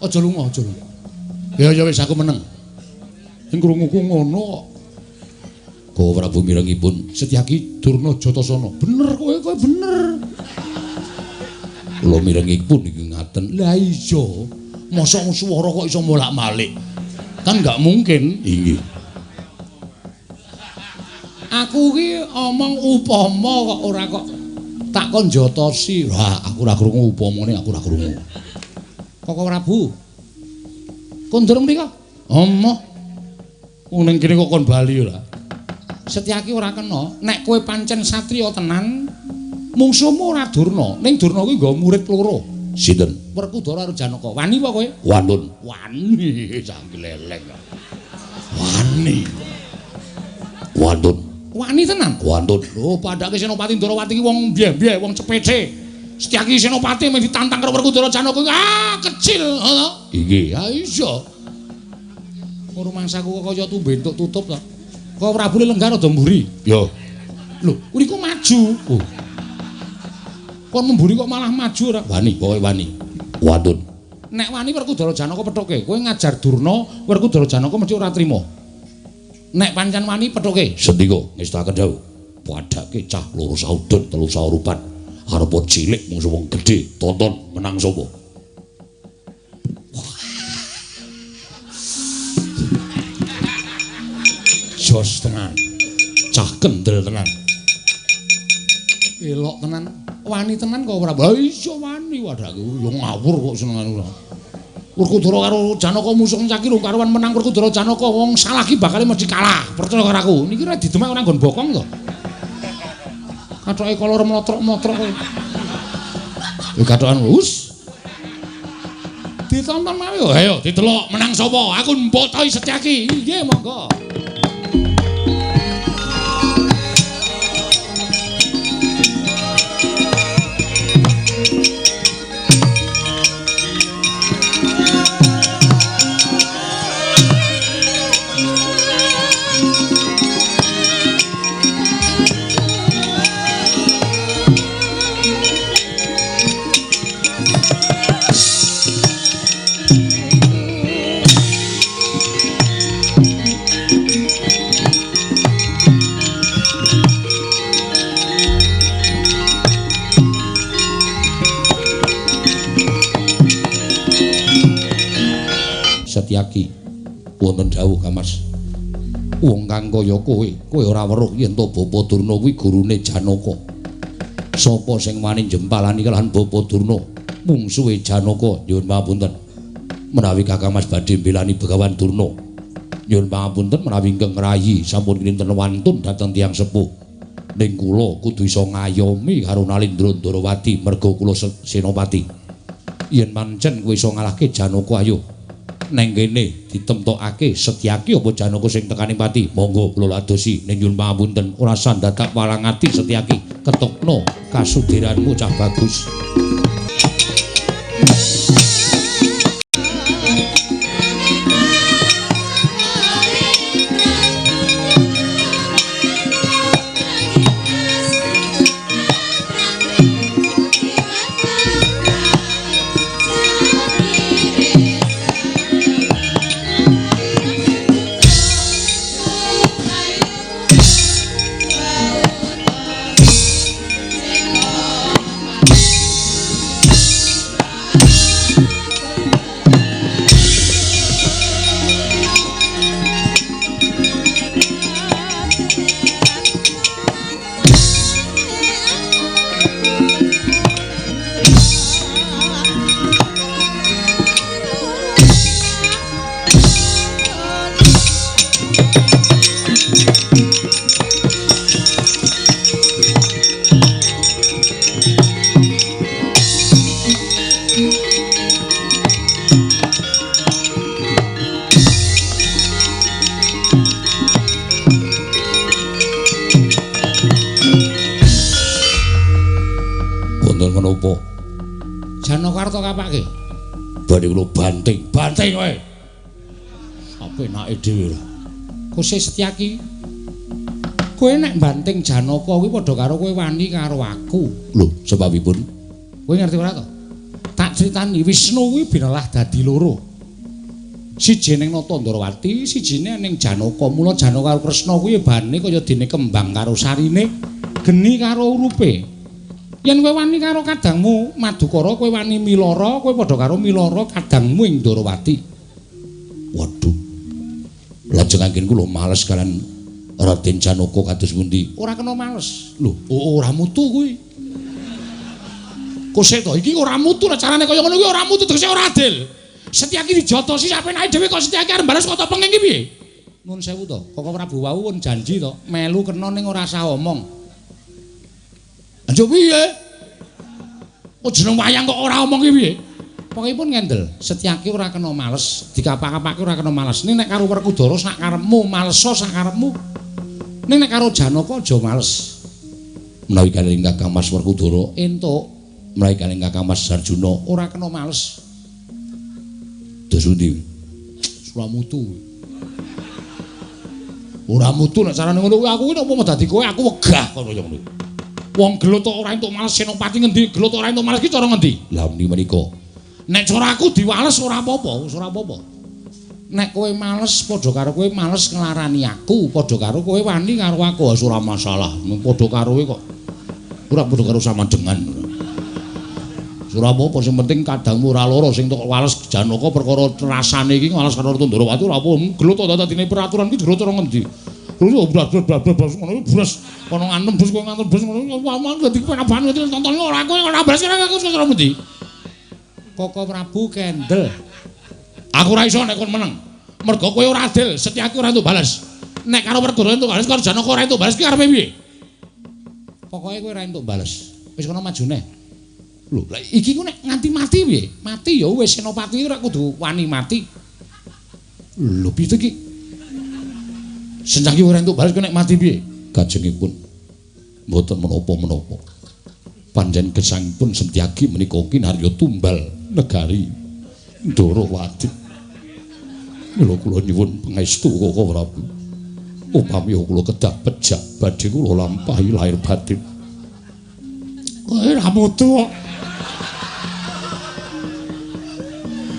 Aja lunga, aja lunga. Ya ya wis aku meneng. Sing krunguku ngono kok. Koko Prabu mirengipun Setyaki Durna Jatasana. Bener kowe, kowe bener. Kula mirengipun iki ngaten. Lah iya, mosok swara kok iso bolak-balik. Kan gak mungkin. Inggih. Aku ki omong upama kok ora kok tak kon jotosi. Lah aku ora krungu upamane, aku ora krungu. Koko Prabu. Kondur mriko? Omoh. Wong ning kene kok kon bali ora. Setyaki ora kena. Nek kowe pancen satriya tenan, mungsuhmu ora Durna. Ning Durna kuwi nggawa murid loro. Sinten? Werkudara karo Janaka. Wani apa kowe? Wanun. Wani, canggleleng. Wani. Wantun. Wani tenan? Wantun. Lho, padake Senopati Ndorowati ki wong mbyeh-mbyeh, wong cepece. Setyaki Senopati mung ditantang karo Werkudara Janaka kuwi ah kecil, ngono. Inggih. Ya iya. Rumangsaku kok kaya tumbe entuk tutup to. Kok Prabu lenggah rada mburi. Ya. Lho, niku maju. Oh. Kon mburi kok malah maju ora? Wani, pokoke wani. Wantun. Nek wani Werkudara Janaka pethuke, kowe ngajar Durna, Werkudara Janaka mesti ora trima. Nek pancen wani pethuke. Sendika ngestakaken dawuh. Padake cah loro saudon telu saurupan. Arep cilik mungsuh wong gedhe, tonton menang sapa? Jos tenan. Cah kendel tenan. Elok tenan. Wani tenan kok ora? Ha iya wani wadake. Ya ngawur kok senengane ora. Werkudara karo Janaka musuh caki rung karuan menang Werkudara Janaka wong salah ki bakale mesti kalah. Percaya karo aku. Niki ora didemek ora nggon bokong to. Kathoke kolor mlotrok-mlotrok kowe. Ya kathokan wus. Ditonton mawon. Ayo didelok menang sapa? Aku mbotoi Setyaki. Nggih monggo. Setyaki wonten dawuh Kamas. Wong kang kaya kowe, kowe ora weruh yen to Bapa Durna kuwi gurune Janaka. Sapa sing wani jempalani kalahan Bapa Durna, mungsuhe Janaka? Nyuwun pangapunten. Menawi Kakang Mas badhe mbelani Begawan Durna. Nyuwun pangapunten menawi ingkang ngrayi sampun kinten wantun dhateng tiyang sepuh. Ning kula kudu iso ngayomi karo Nalindra Ndorowati merga kula Senopati. Yen pancen kowe iso ngalahke Janaka ayo neng kene ditemtokake Setyaki apa Janaka sing tekane pati. Monggo kula ladosi ning nyuwun pangapunten ora sandadak walang ati Setyaki. Ketokno kasudiranmu cah bagus. dikapa-kapake? Badhe kula banting. Banting kowe. Apenake dhewe ora. Kose Setyaki. Kowe nek banting Janaka kuwi padha karo kowe wani karo aku. Lho, sebabipun? Kowe ngerti ora to? Tak critani Wisnu kuwi binelah dadi loro. Siji ning Nata Ndrawati, sijine ning Janaka. Mula Janaka karo Kresna kuwi bane kaya dene kembang karo sarine, geni karo urupe. Yen kowe wani karo kadangmu Madukara, kowe wani milara, kowe padha karo milara kadangmu ing Ndrawati. Waduh. Lajeng anggen kula males kalian Raden Janaka kados pundi? Ora kena males. Lho, ora mutu kuwi. Kose to iki ora mutu nek carane kaya ngono kuwi ora mutu tegese ora adil. Setyaki dijotosi sapenake dhewe kok Setyaki arep bales kota penging iki piye? Nuwun sewu to, Koko Prabu wau pun janji to, melu kena ning ora sah omong. Anjuk piye? Oh jeneng wayang kok ora omong ki piye? Pokokipun ngendel, Setyaki ora kena males, dikapak-kapake ora kena males. Ning nek karo Werkudara sak karepmu, maleso sak karepmu. Ning nek karo Janaka aja males. Menawi kaliyan Kakang Mas Werkudara entuk, menawi kaliyan Kakang Mas Arjuna ora kena males. Dos pundi? Ora mutu. Ora mutu nek carane ngono kuwi aku kuwi nek umpama dadi kowe aku wegah kaya ngono. Wong gelut kok ora entuk males Senopati ngendi, gelut ora entuk males ki cara ngendi? Lah menika. Nek cara aku diwales ora apa-apa, wis ora apa-apa. Nek kowe males padha karo kowe males nglarani aku, padha karo kowe wani karo aku, wis ora masalah. Padha karo kowe kok ora padha karo sama dengan. Ora apa-apa sing penting kadangmu ora lara sing tok wales Janaka perkara rasane iki wales karo Ndrawati ora apa gelut to dadine peraturan ki gelut ora ngendi. Terus blas-blas ngono blas kono ngantem blas kono ngantem blas ngono waman dadi penaban tonton ora kowe ora blas ora aku ora ngendi. Koko Prabu kendel. Aku ora iso nek kon meneng. Mergo kowe ora adil, Setyaki ora entuk bales. Nek karo Werkudara entuk bales karo Janaka ora entuk bales ki arepe piye? Pokoke kowe ora entuk bales. Wis kono maju neh. Lho, lah iki ku nek nganti mati piye? Mati ya wis Senopati ora kudu wani mati. Lho piye iki? Setyaki ora entuk bales ku nek mati piye? Kajengipun mboten menapa-menapa. Pancen gesangipun Setyaki menika kinarya tumbal negari Ndrawati. Mila kula nyuwun pangestu Koko Prabu. Upami kula kedah pejah badhe kula lampahi lahir batin. Kowe ora mutu kok.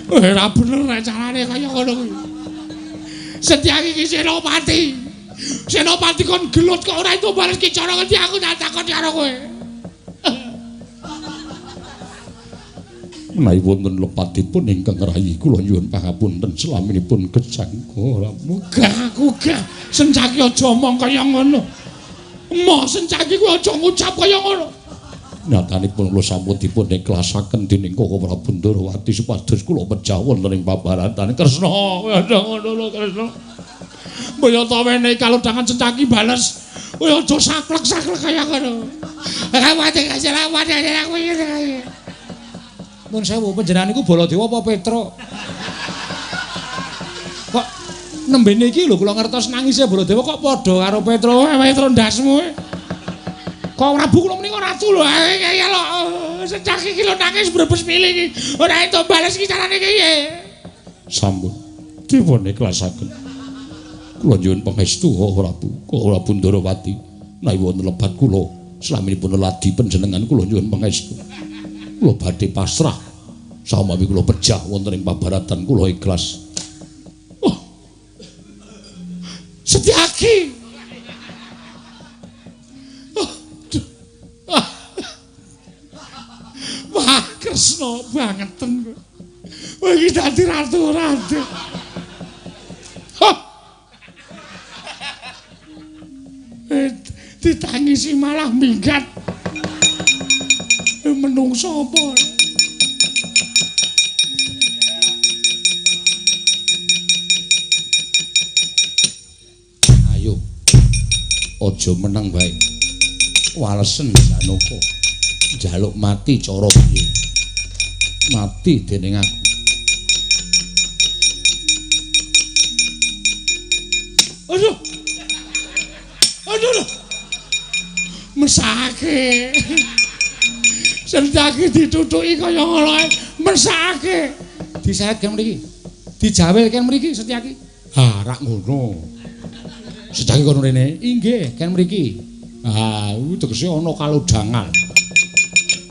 Ora bener nek carane kaya ngono kuwi. Setyaki iki Senopati. Senopati kon gelut kok ora entuk bales ki cara ngendi aku tak takon karo kowe. Menawi wonten lepatipun ingkang rayi kula nyuwun pangapunten selaminipun gesang ora gah aku gah Sencaki aja omong kaya ngono. Emoh Sencaki kuwi aja ngucap kaya ngono. Nyatanipun kula sampun dipun ikhlasaken dening Koko Prabu Ndrawati supados kula pejah wonten ing pabaratan Kresna. Kowe aja ngono lho Kresna. Mbok ta wenehi kalodhangan Sencaki bales. Kowe aja saklek-saklek kaya ngono. Mun sewu panjenengan niku Baladewa apa Petruk? Kok nembene iki lho kula ngertos nangise Baladewa kok padha karo Petruk. Petruk ndasmu. Kok Prabu kula menika ratu lho. Ya lho Sencaki iki lho nangis brebes mili iki. Ora entuk bales iki carane piye? Sampun dipun ikhlasaken. Kula nyuwun pangestu Koko Prabu, Koko Prabu Ndrawati. Menawi wonten lepat kula slaminipun ladi panjenengan kula nyuwun pangestu. Kula badhe pasrah samawi kula pejah wonten ing pabaratan kula ikhlas. Oh. Setyaki. Oh. Wah, Kresna bangeten. Kowe iki dadi ratu ora adil. Oh. Ditangisi malah minggat. Menungso apa? Ayo. Aja meneng bae. Walesen Janaka. Njaluk mati cara piye? Mati dening aku. Aduh. Aduh. Mesake. Sencaki ditutuki kaya ngono ae, Mesake. Disayat kan mriki. Dijawil kan mriki Setyaki. Ha, rak ngono. Setyaki kono rene. Inggih, kan mriki. Ha, kuwi tegese ana kalodhangan.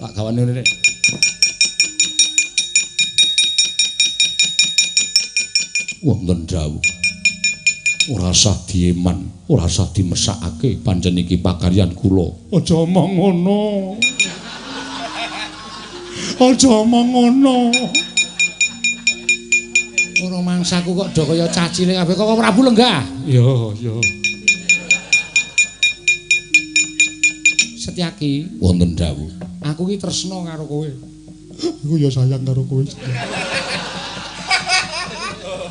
Tak gawane rene. Wonten dawuh. Ora sah dieman, ora sah dimesakake pancen iki pakaryan kula. Aja omong ngono. Aja omong ngono. Ora mangsaku kok do kaya cah cilik kabeh kok Prabu lenggah. Iya, iya. Setyaki, wonten dawuh. Aku ki tresna karo kowe. Aku ya sayang karo kowe.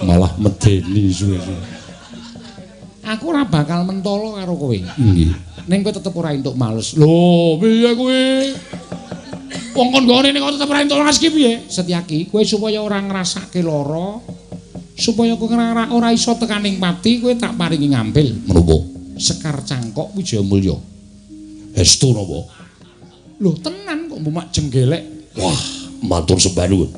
Malah medeni suwe-suwe. Aku ora bakal mentolo karo kowe. Nggih. Ning kowe tetep ora entuk males. Lho, piye kowe? Wong kon nggone ning kok tetep ora entuk males ki piye? Setyaki, kowe supaya ora ngrasake lara, supaya kowe ora iso tekaning pati, kowe tak paringi ngambil. Menapa? Sekar Cangkok Wijayamulya. Estu napa? Lho, tenan kok mbumak jenggelek. Wah, matur sembah nuwun.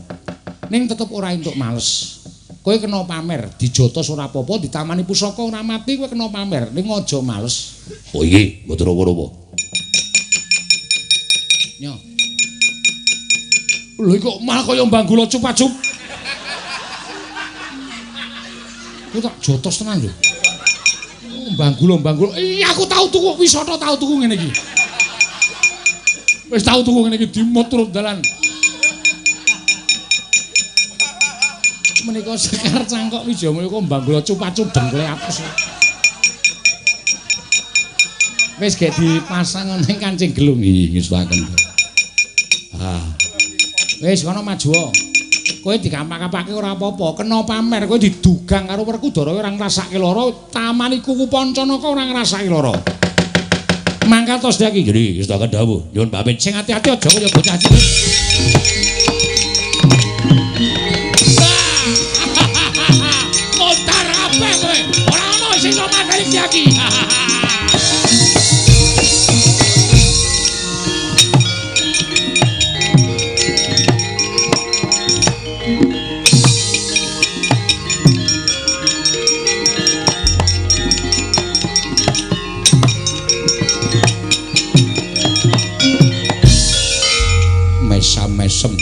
Ning tetep ora entuk males. Kowe kena pamer, dijotos ora apa-apa, ditamani pusaka ora mati, kowe kena pamer. Ning aja males. Oh iki, mboten napa-napa. Nyo. Lho kok malah kaya mbanggula cup-cup. Kowe tak jotos tenan lho. Mbanggula-mbanggula. Iya aku tau tuku wisata tau tuku ngene iki. Wis tau tuku ngene iki dimut turut dalan. Menika Sekar Cangkok Wijayamulya kok mbanggula cup-cup dengkule apes. Wis gek dipasang ning kancing gelung iki ngestuaken. Ah. Wis kono maju. Kowe dikampak-kampake ora apa-apa, kena pamer kowe didugang karo Werkudara ora ngrasake lara, tamani kuku Pancanaka ora ngrasake lara. Mangkat to Setyaki. Nggih, ngestuaken dawuh. Nyuwun pamit. Sing ati-ati aja kaya bocah cilik. Montar kabeh kowe. Ora ono sing iso mateni Setyaki. Mesam-mesem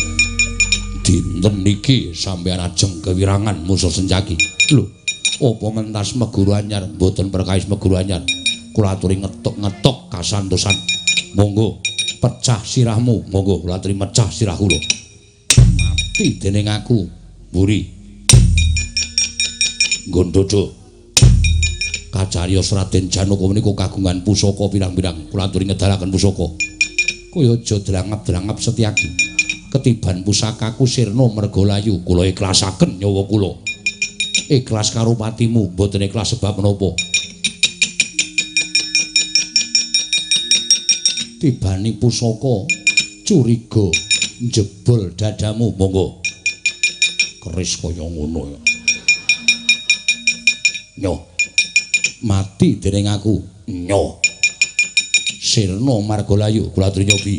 dinten niki sampeyan ajeng kewirangan musuh Sencaki. Lho, apa mentas meguru anyar? Mboten perkawis meguru anyar. Kula aturi ngetok-ngetok kasantosan. Monggo pecah sirahmu, monggo kula aturi mecah sirah kula. Mati dening aku, mburi. Nggon dodo. Kacariyos Raden Janaka menika kagungan pusaka pirang-pirang. Kula aturi ngedalaken pusaka. Kowe aja drangap-drangap Setyaki. Ketiban pusakaku sirna merga layu, kula ikhlasaken nyawa kula. Ikhlas karo patimu, mboten ikhlas sebab menapa. Tibani pusaka curiga njebol dadamu, monggo. Keris kaya ngono ya. Nyo. Mati dening aku. Nyo. Sirna marga layu, kula aturi nyobi.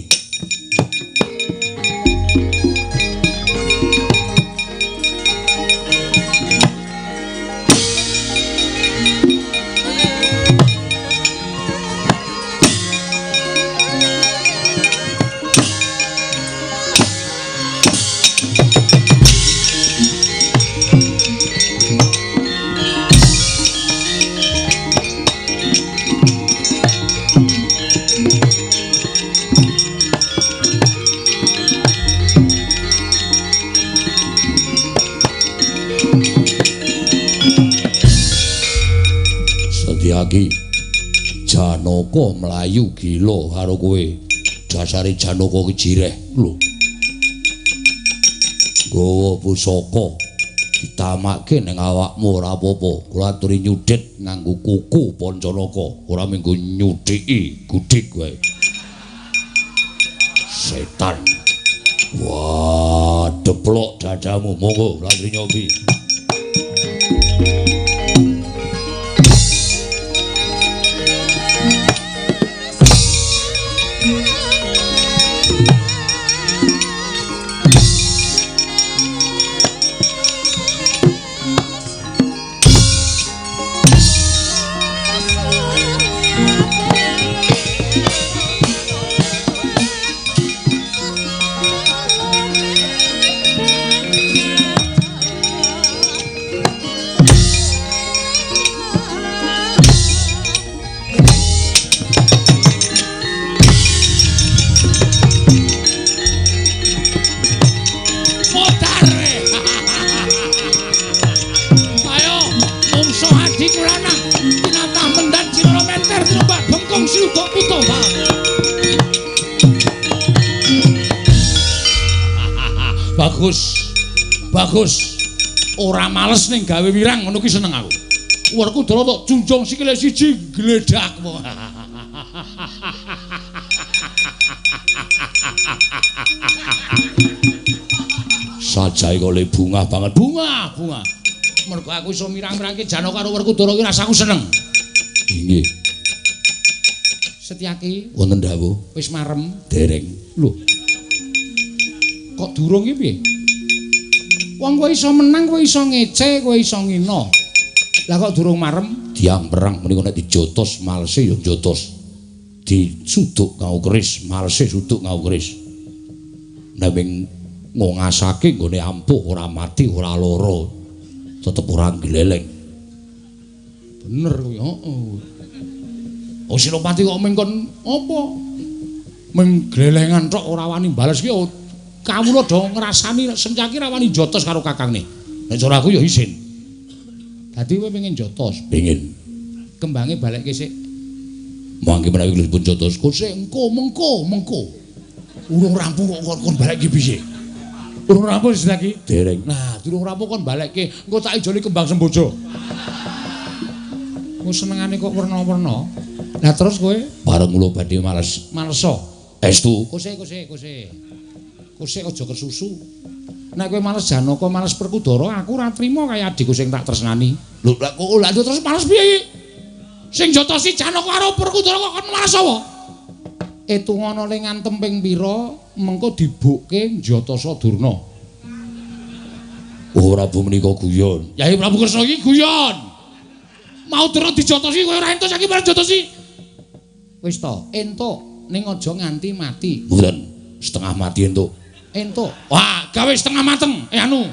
Setyaki, Janaka mlayu gila karo kowe. Dasare Janaka ki jireh lho. Gawa pusaka ditamake ning awakmu ora apa-apa. Kula aturi nyudhit nganggo kuku Pancanaka, ora minggu nyudhiki gudik wae. Setan. Wah, deplok dadamu. Monggo kula aturi nyobi. Bagus. Bagus. Ora males ning gawe wirang ngono ki seneng aku. Werkudara tok junjung sikile siji gledhak. Sajae kok le bungah banget. Bungah, bungah. Mergo aku iso mirang-mirangke Janaka karo Werkudara ki rasaku seneng. Inggih. Setyaki wonten dawuh. Wis marem? Dereng. Lho. Kok durung ki piye? Wong kowe iso menang, kowe iso ngece, kowe iso ngina. Lah kok durung marem? Tiang perang menika nek dijotos malese ya jotos. Disuduk nganggo keris, malese suduk nganggo keris. Nanging ngongasake nggone ampuh ora mati, ora lara. Tetep ora gleleng. Bener kuwi, heeh. Oh Senopati kok mengkon apa? Meng glelengan tok ora wani bales ki kawula do ngrasani Sencaki ra wani jotos karo kakangne. Nek cara aku ya isin. Dadi kowe pengen jotos? Pengin. Kembange balekke sik. Mangke menawi dipun jotos kok sik engko mengko mengko. Urung rampung kok kon balekke piye? Urung rampung Setyaki? Dereng. Nah, durung rampung kon balekke, engko tak ijoli kembang sembojo. Ku senengane kok werna-werna. Lah terus kowe bareng kula badhe males. Maleso. Estu. Kose kose kose. Kose aja kesusu. Nek kowe males Janaka, males Werkudara, aku ora trima kaya adikku sing tak tresnani. Lho, lah kok lha terus males piye iki? Sing jotosi Janaka karo Werkudara kok kon males apa? Etungana le ngantem ping pira, mengko dibukke njotasa Durna. Oh, Prabu menika guyon. Yai Prabu Kresna iki guyon. Mau Durna dijotosi kowe ora entuk saiki bareng jotosi. Wis to, entuk ning aja nganti mati. Mboten, setengah mati entuk. Entuk. Wah, gawe setengah mateng. Anu.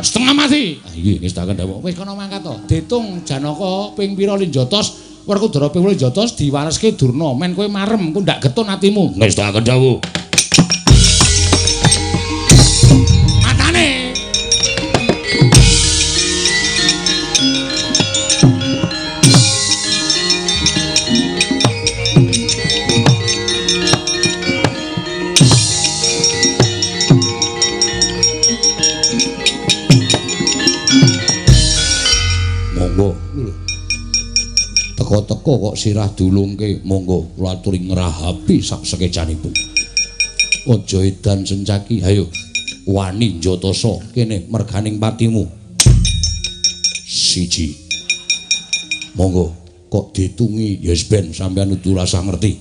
Setengah mati. Ah iki wis tak kandhawuh. Wis kono mangkat to. Ditung Janaka ping pira le njotos, Werkudara ping pira njotos diwaleske Durna. Men kowe marem, ku ndak getun atimu. Wis tak kandhawuh. Matane. Monggo. Teko-teko kok sirah dulungke, monggo kula aturi ngrahapi sak sekecanipun. Aja edan Sencaki, ayo wani njotasa kene merganing patimu. Siji. Monggo kok ditungi ya wis ben sampeyan kudu rasah ngerti.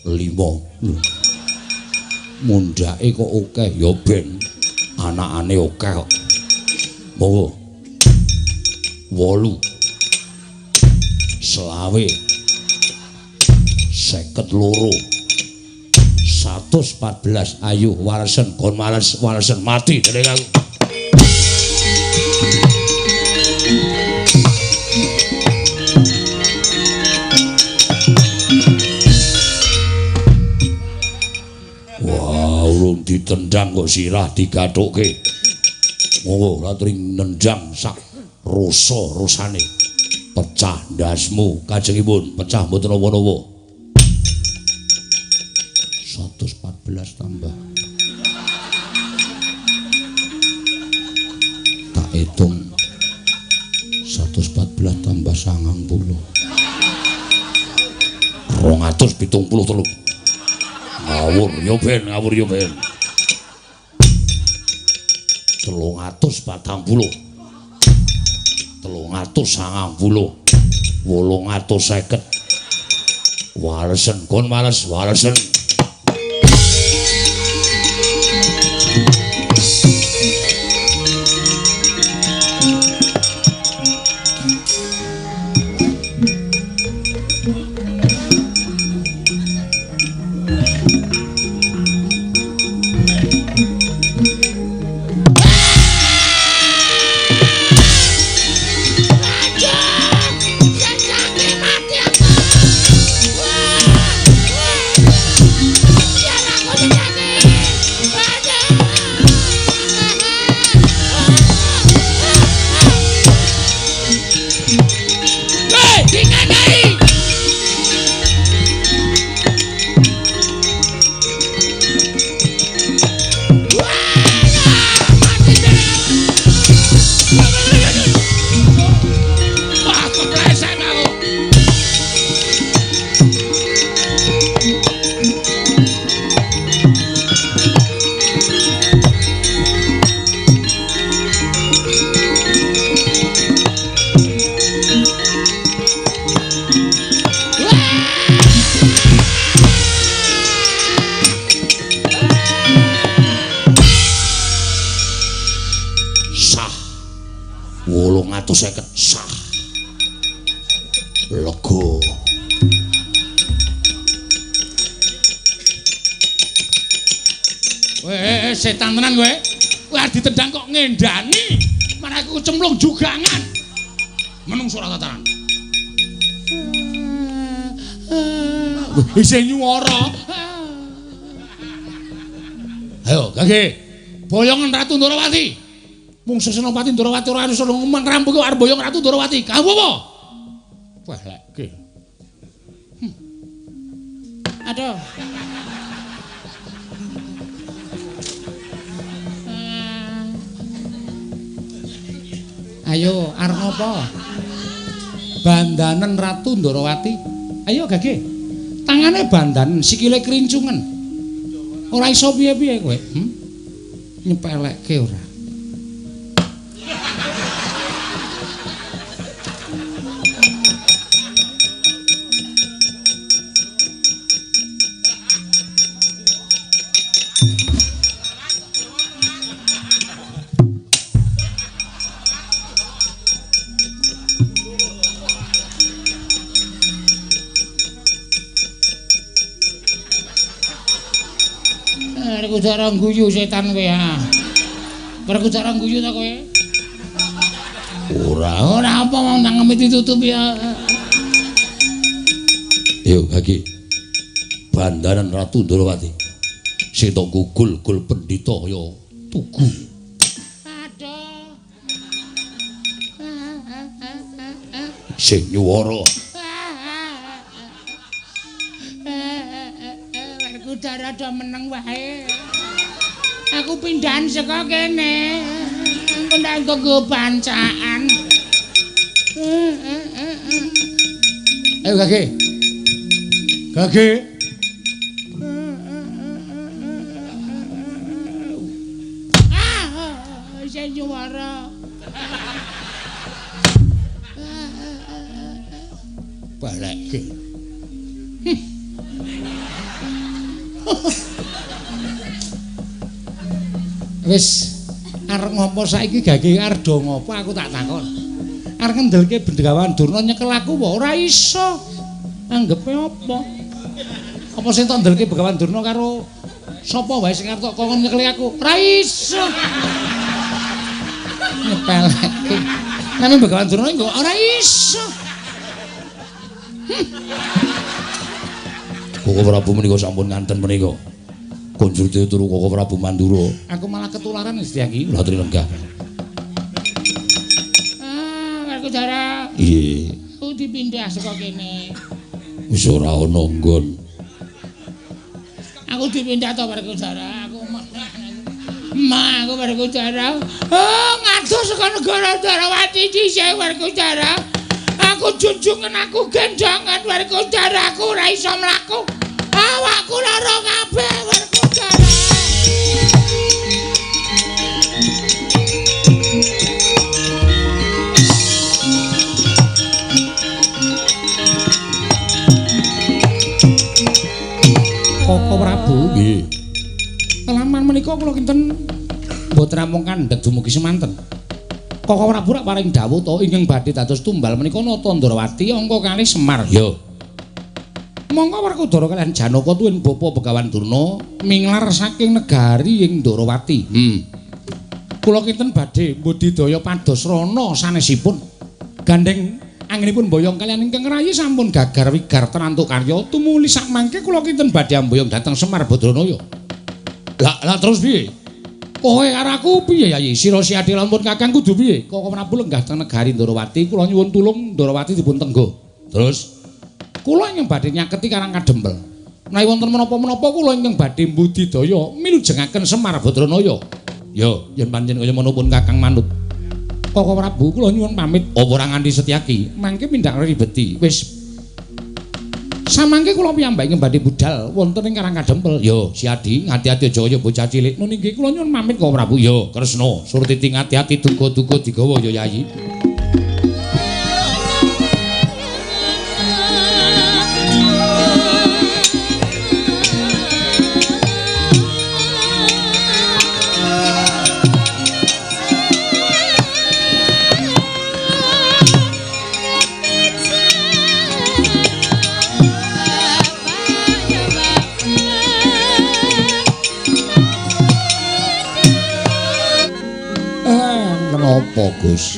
5. Lho. Mundhake kok akeh ya ben anakane akeh kok. Monggo. 8 25 52 114. Ayo walesen kon males walesen mati dening aku. Wah, urung ditendang kok sirah digathukke. Monggo laturi nendang sak rasa-rasane. Pecah ndasmu kajengipun, pecah mboten napa-napa. 114 tambah. Tak hitung. 114 tambah 90. 273. Ngawur yo ben, ngawur yo ben. 340. 390. 850. Walesen kon males walesen. Mati aku. 850 sah. Lega. Weh, setan tenan kowe. Kowe arep ditendang kok ngendani. Malah aku cemplung jugangan. Menungso ora tataran. Isih nyuwara. Ayo, Gage. Boyongan Ratu Ndorowati. Mungsu Senopati Ndorowati ora iso ngomong rampung kok arep boyong Ratu Ndorowati. Kamu apa? Wah, leke. Aduh. Ayo, arep apa? Bandanen Ratu Ndorowati. Ayo, Gage. Tangane bandanen, sikile krincungen. Ora iso piye-piye kowe. Nyepelekke ora. Werkudara guyu setan kowe ha. Werkudara guyu ta kowe? Ora, ora apa wong nangeme ditutup ya. Yo Gage. Bandaran Ratu Ndorowati. Sing tok gugul-gul pendhita ya tugu. Aduh. Sing nyuwara. Werkudara do meneng wae. Aku pindahan saka kene. Engko ndak nggo bancaan. Ayo Gage. Gage. Ah, isih nyuwara. Balekke. Wis arep ngopo saiki Gage arep do ngopo aku tak takon. Arep ngendelke Bengawan Durna nyekel aku apa ora iso. Anggepe apa? Apa sing tok ndelke Bengawan Durna karo sapa wae sing arep tok kongkon nyekeli aku? Ora iso. Nyepelekke. Nang Bengawan Durna engko ora iso. Koko Prabu menika sampun nganten menika. Konjur turu Koko Prabu Mandura. Aku malah ketularan Setyaki. Latri lenggah. Ah, Werkudara. Iya. Aku dipindah saka kene. Wis ora ana nggon. Aku dipindah to Werkudara. Aku Ma, aku Werkudara. Oh, ngadoh saka negara Ndorowati dhisik Werkudara. Aku junjungan, aku gendongan Werkudara, aku ora iso mlaku. Awakku lara kabeh Werkudara. Koko Prabu, nggih. Kelaman menika kula kinten mboten namung kandhek dumugi semanten. Koko Prabu rak paring dawuh to ingkang badhe dados tumbal menika Nata Ndorowati angka kalih Semar. Ya. Monggo Werkudara kaliyan Janaka tuwin Bapa Begawan Durna minglar saking negari ing Ndorowati. Kula kinten badhe mbudidaya pados rana sanesipun. Gandeng anggenipun boyong kaliyan ingkang rayi sampun gagar wigar tenantuk karya tumuli sakmangke kula kinten badhe amboyong dhateng Semar Badranaya. Lah terus piye? Kowe karo aku piye Yayi? Sira Siadi lampun Kakang kudu piye? Koko Prabu lenggah teng negari Ndorowati, kula nyuwun tulung Ndorowati dipun tenggo. Terus kula ingkang badhe nyaketi Karang Kadempel. Menawi wonten menapa-menapa kula ingkang badhe mbudidaya milujengaken Semar Badranaya. Ya, yen pancen kaya ngono pun Kakang manut. Koko Prabu kula nyuwun pamit. Apa ora nganti Setyaki? Mangke pindak ribeti. Wis. Samangke kula piyambak ingkang badhe budal wonten ing Karang Kadempel. Ya, Siadi, ngati-ati aja kaya bocah cilik. Nun inggih kula nyuwun pamit Koko Prabu. Ya, Kresna, Surtiti ngati-ati duga-duga digawa ya Yayi. Napa, Gus?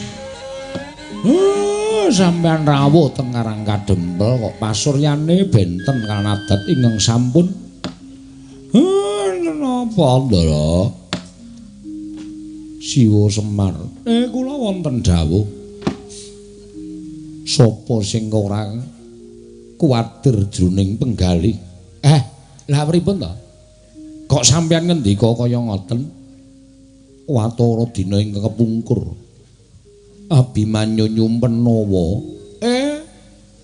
Sampeyan rawuh teng Karang Kadempel kok pasuryane benten kanadat ingkang sampun. Napa, Ndara? Siwa Semar. Kula wonten dawuh. Sapa sing ora kuwatir jroning penggalih? Lah pripun to? Kok sampeyan ngendika kaya ngoten? Watara dina ingkang kepungkur Abimanyu nyumpen nawa.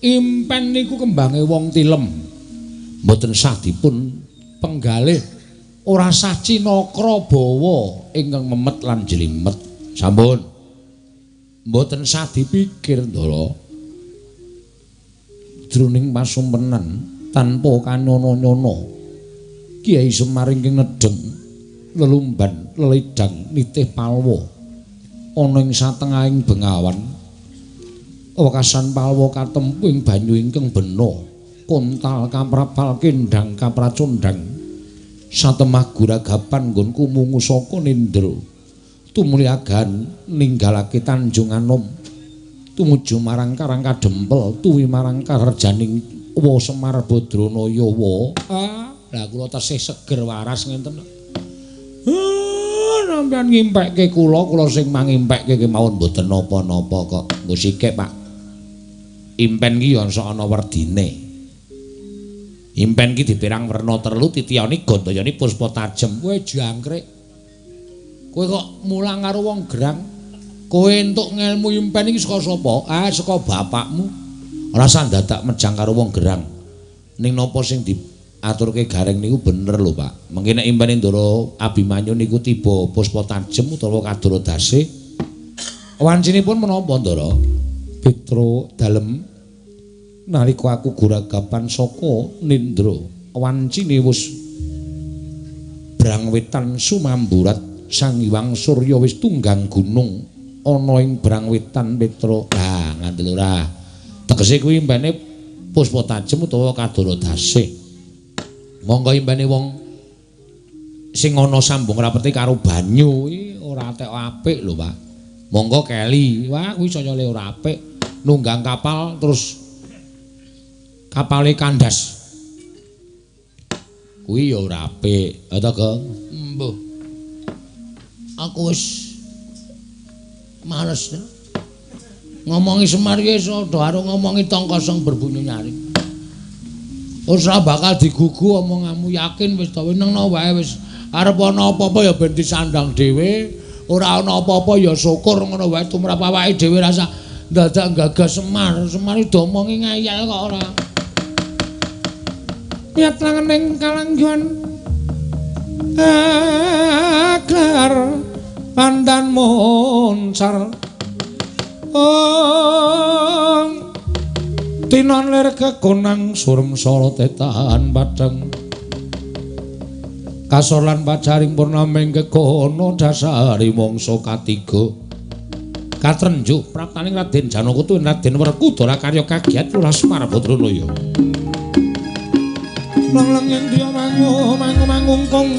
Impen niku kembange wong tilem. Mboten sah dipun penggalih. Ora sah cinakra bawa ingkang memet lan jlimet. Sampun. Mboten sah dipikir, Ndara. Jroning pasumpenan tanpa kanyono-nyono Kiai Semar ingkang nedheng lelumban lelidang nitih palwa ana ing satengahing bengawan. Wekasan palwa katempu ing banyu ingkang bena kontal kaprapal kendhang kapracondhang satemah guragapan nggonku mungu saka nindra tumuli agan ninggalake Tanjung Anom tumuju marang Karang Kadempel tuwi marang karjaning Wa Semar Badranaya wa. Lah kula tesih seger waras ngenten. Sampeyan ngimpekke kula, kula sing mangimpekke kemawon mboten napa-napa kok. Nggo sikik, Pak. Impen ki ya ana werdine. Impen ki dipirang werna telu titiyane gandayane puspa tajem. Kowe jangkrik. Kowe kok mulang karo wong gerang. Kowe entuk ngelmu impen iki saka sapa? Saka bapakmu. Ora usah dadak mejang karo wong gerang. Ning napa sing diaturke Gareng niku bener lho, Pak. Mengki nek impene Ndara Abimanyu niku tiba puspa tajem utawa kadara dase. Wancinipun menapa, Ndara? Petro dalem nalika aku guragapan saka nindra, wancine wis brang wetan sumamburat Sang Hyang Surya wis tunggang gunung ana ing brang wetan Petro. Lah, ngandel ora. Tegese kuwi impene puspa tajem utawa kadara dase. Monggo impene wong sing ana sambung rapete karo banyu iki ora tek apik lho, Pak. Monggo keli. Wah, kuwi saya le ora apik. Nunggang kapal terus kapale kandas. Kuwi ya ora apik. Ha ta, Gong? Mbuh. Aku wis males ngomongi Semar iki wis padha karo ngomongi tong kosong berbunyi nyaring. Wis ora bakal digugu omonganmu, yakin wis ta wenengno wae wis. Arep ana apa-apa ya ben disandang dhewe, ora ana apa-apa ya syukur ngono wae tumrap awake dhewe rasa dadak gagas Semar. Semar iki diomongi ngayal kok ora. Niat langening kalangguan aglar pandan moncar. Ong tinon lir kekonang surem sora tetan padhang kasor lan pacaring purnaming kekono dasari mangsa katiga katrenjuh praptaning Raden Janaka tuwin Raden Werkudara karya kagiat Lurah Semar Badranaya. Leng-leng yen dia mangu mangu mangungkung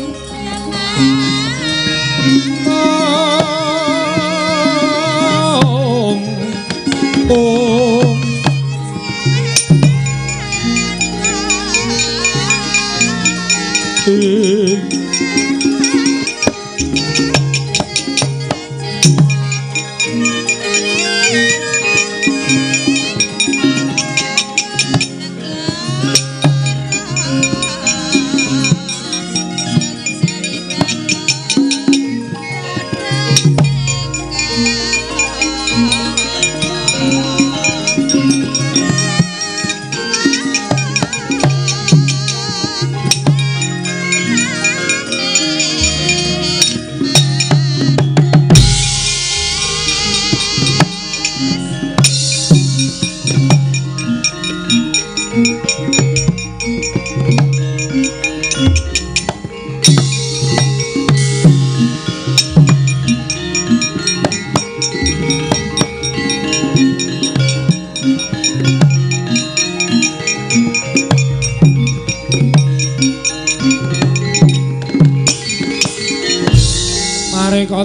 ong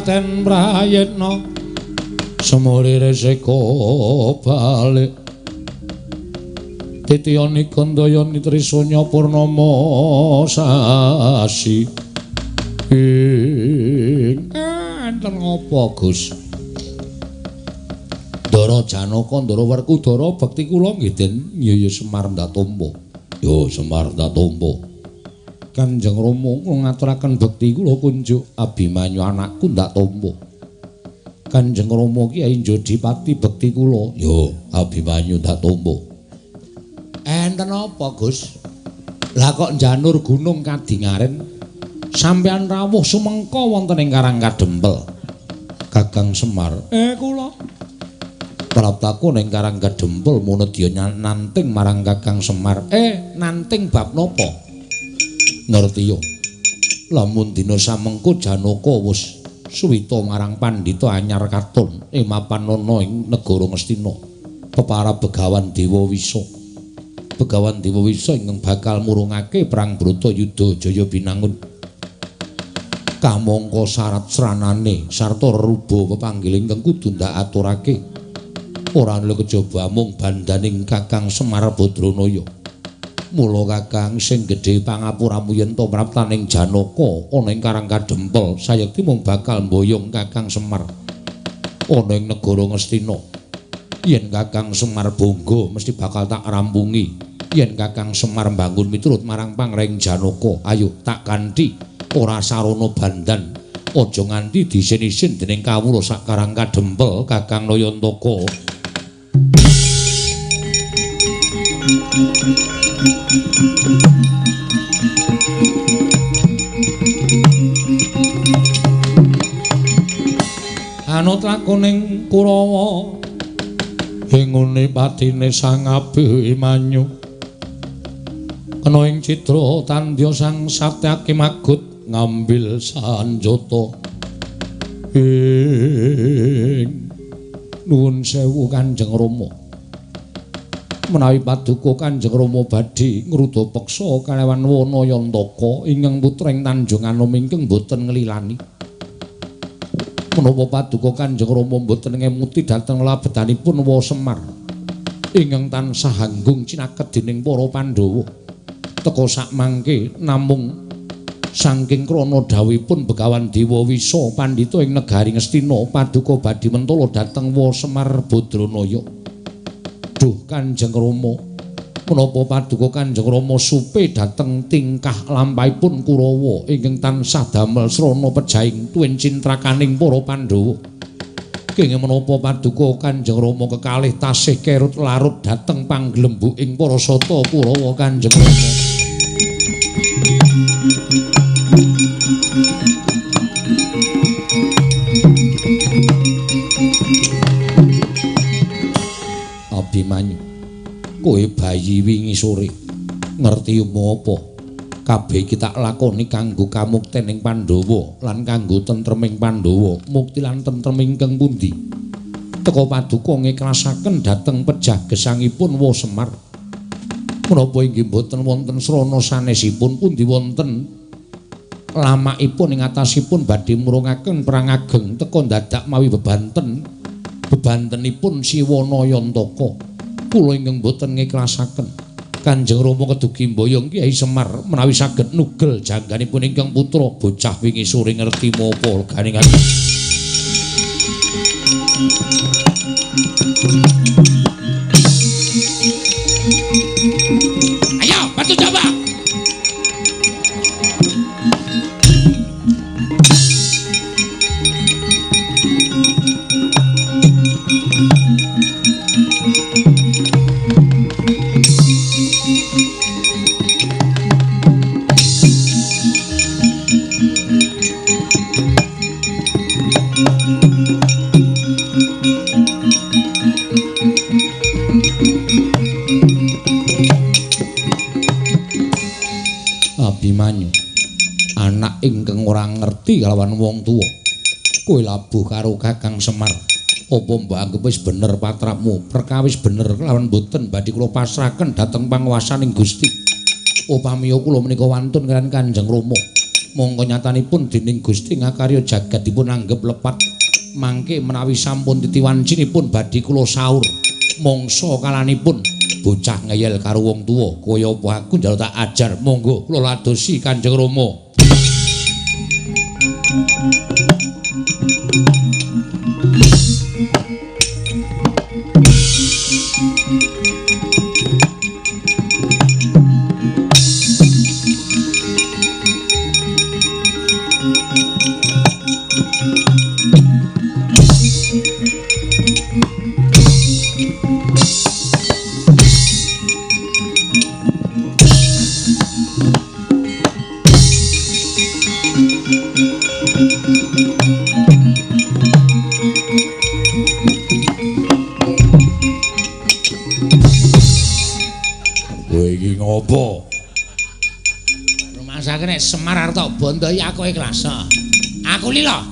Den prayitna Semurire seka balik titiyani gandayani trisanya purnama sasi. Ing enten apa Gus? Ndara Janaka, Ndara Werkudara, bekti kula nggih Den. Ya ya Semar ndak tampa. Ya Semar ndak tampa. Kanjeng Rama kula ngaturaken bekti kula kunjuk Abimanyu anakku ndak tampa. Kanjeng Rama Kyai Jodipati bekti kula. Ya Abimanyu ndak tampa. Enten apa Gus? Lah kok njanur gunung kadingaren sampeyan rawuh sumengka wonten ing Karang Kadempel. Kakang Semar, kula praptaku ning Karang Kadempel munedya nanting marang Kakang Semar. Nanting bab napa? Ngerti yo. Lamun dina samengko Janaka wis suwita marang pandhita anyar katon ing mapanana ing negara Ngastina. Pepara Begawan Dewa Wisa. Begawan Dewa Wisa ingkang bakal murungake perang Bratayuda Jaya Binangun. Kamangka syarat sranane sarta reruba pepanggil ingkang kudu ndak aturake. Ora ana kejaba amung bandaning Kakang Semar Badranaya. Mula Kakang sing gedhe pangapuramu yen to praptaning Janaka ana ing Karang Kadempel sayekti mung bakal mboyong Kakang Semar ana ing negara Ngastina. Yen Kakang Semar bangga mesti bakal tak rampungi. Yen Kakang Semar mbangun miturut marang pangreng Janaka, ayo tak kanthi ora sarana bandan. Aja nganti diisin-isin dening kawula sak Karang Kadempel Kakang Nayantaka. Anut lakuning Kurawa ing ngene patine Sang Abimanyu kena ing cidra tandya Sang Satyaki magut ngambil sanjata. Ing nuwun sewu Kanjeng Rama, menawi paduka Kanjeng Rama badhe ngruda peksa kalawan Wanayantaka ingkang putra ing Tanjung Anom ingkang boten nglilani. Menapa paduka Kanjeng Rama boten ngemuti dhateng labetanipun Wa Semar ingkang tansah hanggung cinaket dening para Pandhawa. Teka sakmangke namung saking krana dhawuhipun Begawan Dewa Wisa pandhita ing negari Ngastina paduka badhe mentala dhateng Wa Semar Badranaya. Duh Kanjeng Rama, menapa paduka Kanjeng Rama supe dhateng tingkah lampahipun Kurawa ingkang tansah damel srana pejahing tuwin cintrakaning para Pandhawa. Kenging menapa paduka Kanjeng Rama kekalih tasih kerut larut dhateng pangglembuking para sata Kurawa Kanjeng Rama. Abimanyu, kowe bayi wingi sore ngerti apa? Kabeh iki tak lakoni kanggo kamuktening Pandhawa lan kanggo tentreming Pandhawa. Mukti lan tentrem ingkang pundi? Teka paduka ngiklasaken dhateng pejah gesangipun Wa Semar. Menapa inggih boten wonten srana sanesipun, pundi wonten lamakipun ing atasipun badhe murungaken perang ageng teka dadak mawi bebanten bebantenipun Siwanayantaka. Kula ingkang boten ngiklasaken. Kanjeng Rama kedugi mboyong Kyai Semar menawi saged nugel jangganipun ingkang putra bocah wingi sore ngerti menapa ganingan. Ayo, bantu coba. Abimanyu, anak ingkang ora ngerti kalawan wong tuwa, kowe labuh karo Kakang Semar. Apa mbok anggep wis bener patrapmu? Perkawis bener kelawan boten badhe kula pasrahaken dhateng panguwasaning Gusti. Upamiya kula menika wantun kaliyan Kanjeng Rama, mongko nyatanipun dening Gusti ngakarya jagat dipun anggep lepat. Mangke menawi sampun titiwancinipun badhe kula saur. Mangsa kalanipun bocah ngeyel karo wong tuwa kaya apa aku njaluk tak ajar. Monggo kula ladosi Kanjeng Rama. Semar arep tak bondoi aku ikhlas. Aku lila.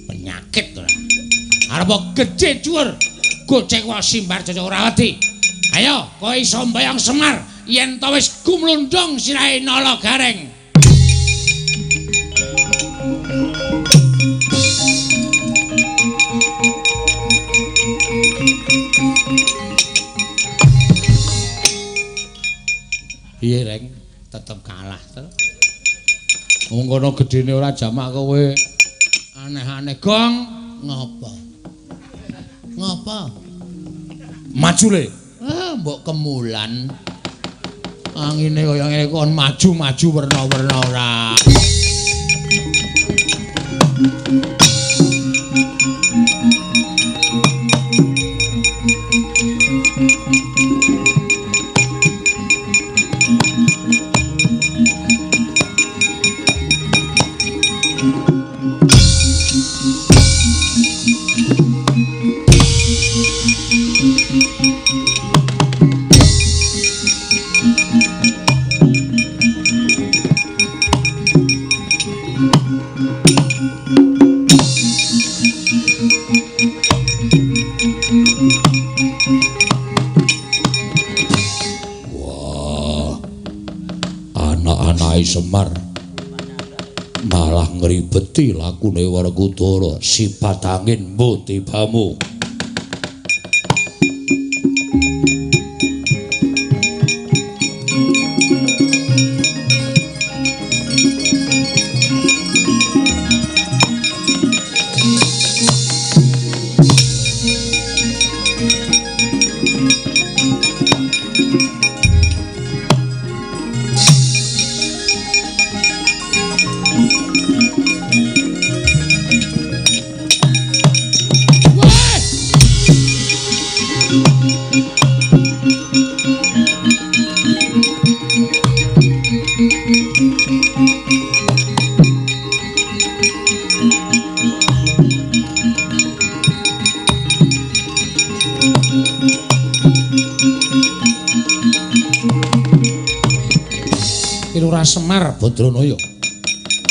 Penyakit ora. Arep gedhe dhuwur. Gocek wae simbar cocok ora wedi. Ayo, kowe iso mbayang Semar yen to wis gumlundung sirahe Nala Gareng. Piye, Reng? Tetep kalah to. Wong kono gedene ora jamak kowe. Aneh-aneh gong ngopo? Ngopo? Maju le. Ah, mbok kemulan. Angine kaya ngene kon maju-maju werna-werna ora. Semar malah ngribeti lakune Werkudara sifat angin mbuh tibamu. Semar Badranaya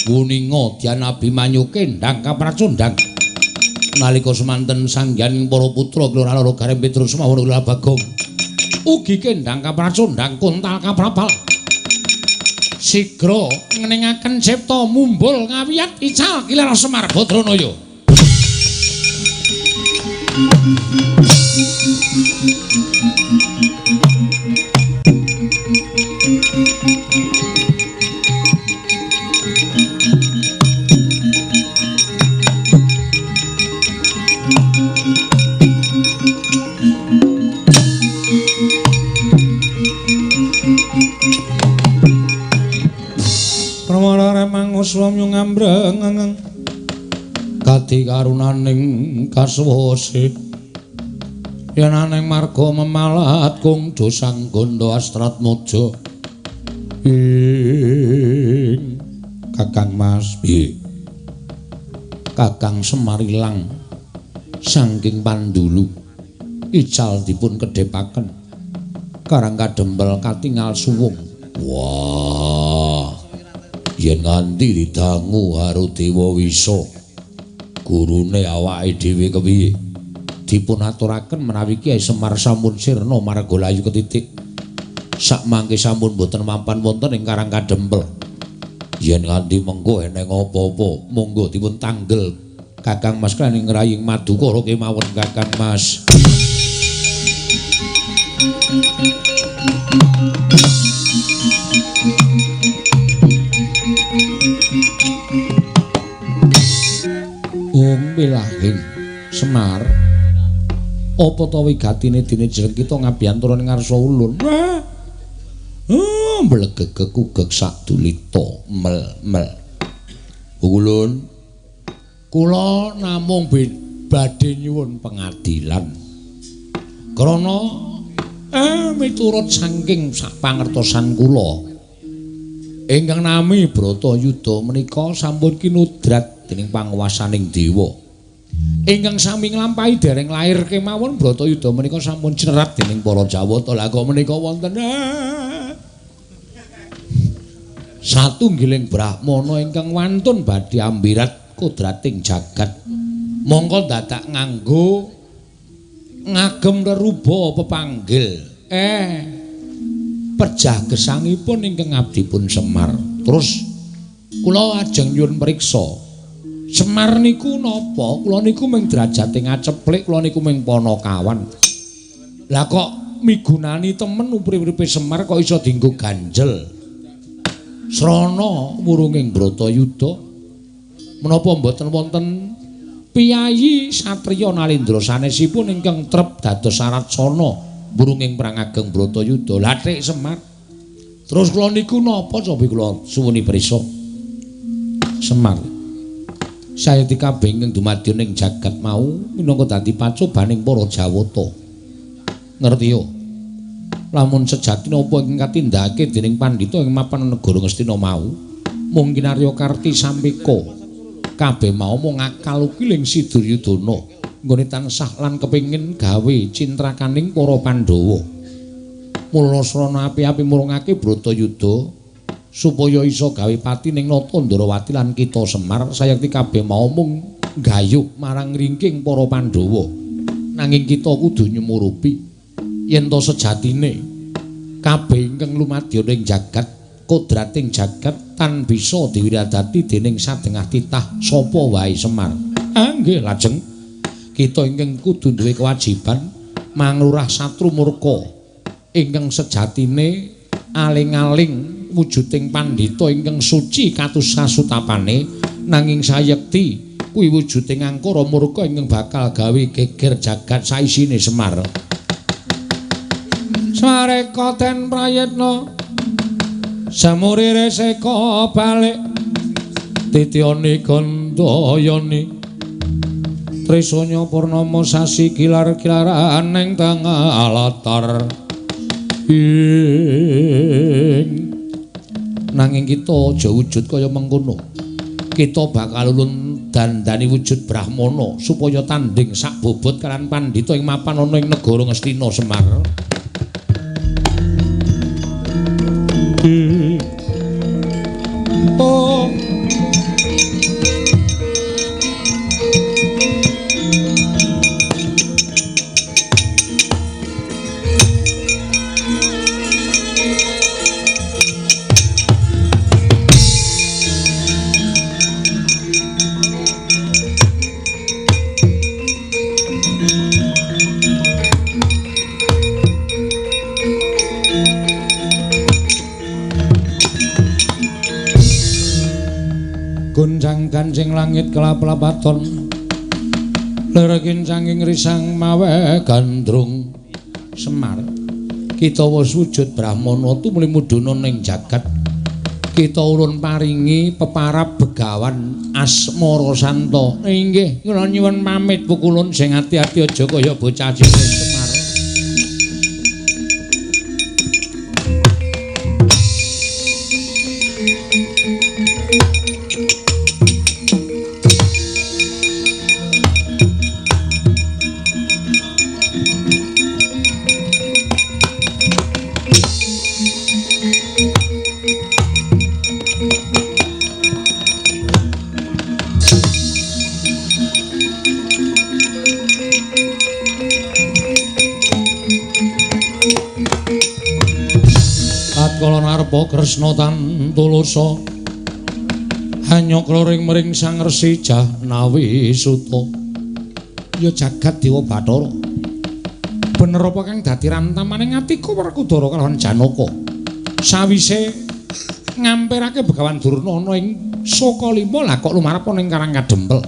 wuninga Dyan Abimanyu kendhang kapracundhang nalika semanten sangyan para putra Kelurahan Loro Gareng Petrus Semawon Loro Bagong ugi kendhang kapracundhang kontal kaprapal sigra ngeningaken cipta mumbul ngawiyat ical Kilara Semar Badranaya. Swamyu ngambreng kadi karunaning kasuwose yen aneng marga memalat kung dosang gondo astratmojo ing Kakang Mas piye Kakang Semar ilang saking pandulu ical dipun kedhepaken Karang Kadempel katingal suwung. Wah, yen nganti didangu karo Dewa Wisa gurune awake dhewe kepiye? Dipun aturaken menawi Kyai Semar sampun sirna marga layu ketitik sakmangke sampun boten mampan wonten ing Karang Kadempel. Yen nganti mengko eneng apa-apa monggo dipun tanggel Kakang Mas klaning ngraying madukara kemawon Kakang Mas. Ung wilahing Semar, apa ta wigatine dene jreng kita ngabiyantara ning ngarsa ulun? Mblegegeg ugeg sadulita mel-mel. Ulun kula namung badhe nyuwun pengadilan. Krana miturut saking sapangertosan kula ingkang nami Bratayuda menika sampun kinudrat dening panguwasaning dewa. Ingkang sami nglampahi dereng lair kemawon Bratayuda menika sampun cinerat dening para Jawata. Lah kok menika wonten satunggiling brahmana ingkang wantun badhe ambirat kodrating jagat. Mongko dadak nganggo ngagem reruba pepanggil. Pejah gesangipun ingkang abdipun Semar. Terus kula ajeng nyuwun priksa. Semar niku napa? Kula niku mung derajate ngaceplik, kula niku mung panakawan. Lah kok migunani temen urip-uripe Semar kok iso dienggo ganjel? Srana wurunging Bratayuda menapa mboten wonten piyayi satriya Nalendra sanesipun ingkang trep dados saratsana wurunging perang ageng Bratayuda? Lah thik Semar. Terus kula niku napa cobi kula suwuni prisa? Semar, sayekti kabeh ingkang dumadya ning jagat mau minangka dadi pacobaning para Jawata. Ngerti yo? Lamun sejatine apa ingkang katindakake dening pandhita ing mapan negara Ngastina mau mung kinarya karti sampeka. Kabeh mau mung akal ukiling si Duryudana nggone tansah lan kepengin gawe cintrakaning para Pandhawa. Mula srana api-api murungake Bratayuda supaya iso gawe pati ning Nata Ndrawati lan kita Semar. Sayekti kabeh mau mung gayuh marang ringking para Pandhawa. Nanging kita kudu nyumurupi yen to sejatine kabeh ingkang lumadya ning jagat kodrating jagat tan bisa diwiradati dening sadengah titah sapa wae Semar. Nggih, lajeng kita ingkang kudu duwe kewajiban manglurah satru murka ingkang sejatine aling-aling wujuding pandhita ingkang suci katus kasutapane, nanging sayekti kuwi wujuding angkara murka ingkang bakal gawe geger jagat saisine Semar. Swareka den prayitna samuri reseka balik titiyane gandayani trisanya purnama sasi kilar-kilaran ning tengah latar. Ing nanging kita aja wujud kaya mengkono. Kita bakal ulun dandani wujud brahmana supaya tanding sak bobot kalian pandhita ing mapan ana ing negara Ngastina Semar. Oh. Gonjang ganjing langit kelap-lapaton lir kincanging risang mawe gandrung. Semar, kita wis wujud brahmana tumuli mudhuna ning jagat. Kita urun paringi peparab begawan Asmara Santa. Inggih, kula nyuwun pamit pukulun sing ati-ati aja kaya bocah cilik Semar. Tatkala narpa Kresna tan tulusa Nyokro ring mring Sang Resi Jahnawi Suta. Ya jagat Dewa Bathara. Bener apa kang dadi rantamaning atiku Werkudara kalawan Janaka. Sawise ngampirake Begawan Durna ana ing Sukalima lah kok lumarep ana ing Karang Kadempel.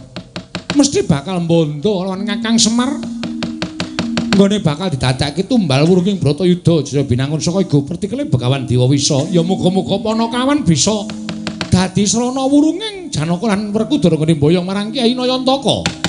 Mesti bakal mbondo lawan Kakang Semar. Nggone bakal didadekake tumbal wurunging Bratayuda Jaya Binangun saka igo pertikele Begawan Dewa Wisa. Ya muga-muga panakawan bisa dadi srana wurunging Janaka lan Werkudara nggone mboyong marang Kyai Nayantaka.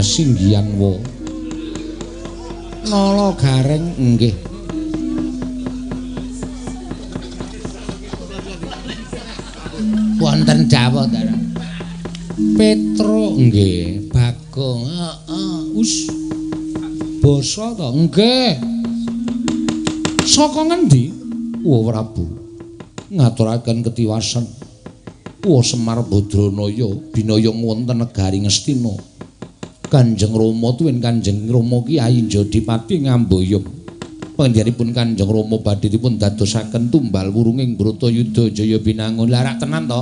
Singgian wa Nala Gareng nggih. Wonten dawuh ta. Petro nggih, Bagong heeh, us. Basa to nggih. Saka ngendi? Wa Prabu ngaturaken ketiwasan. Wa Semar Badranaya binayang wonten negari Ngastina. Kanjeng Rama tuwin Kanjeng Rama Kyai Jodipati ngamboyong. Panjenenganipun Kanjeng Rama badhe dipun dadosaken tumbal wurunging Bratayuda Jaya Binangun. Lah rak tenan to?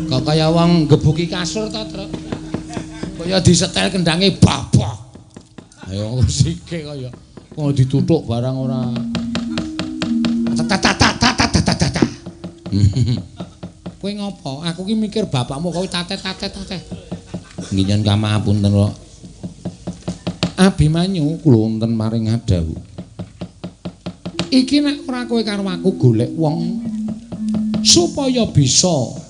Kok kaya wong gebuki kasur to, Truk? Kaya disetel kendange babah. Ayo sike kaya kok dituthuk barang ora. Ta ta ta ta ta ta ta ta. Kowe ngopo? Aku ki mikir bapakmu kowe tatet tatet tatet. Nggih nyuwun kamahapunten kok. Abimanyu kula wonten maring adhawuh. Iki nek ora kowe karo aku golek wong supaya bisa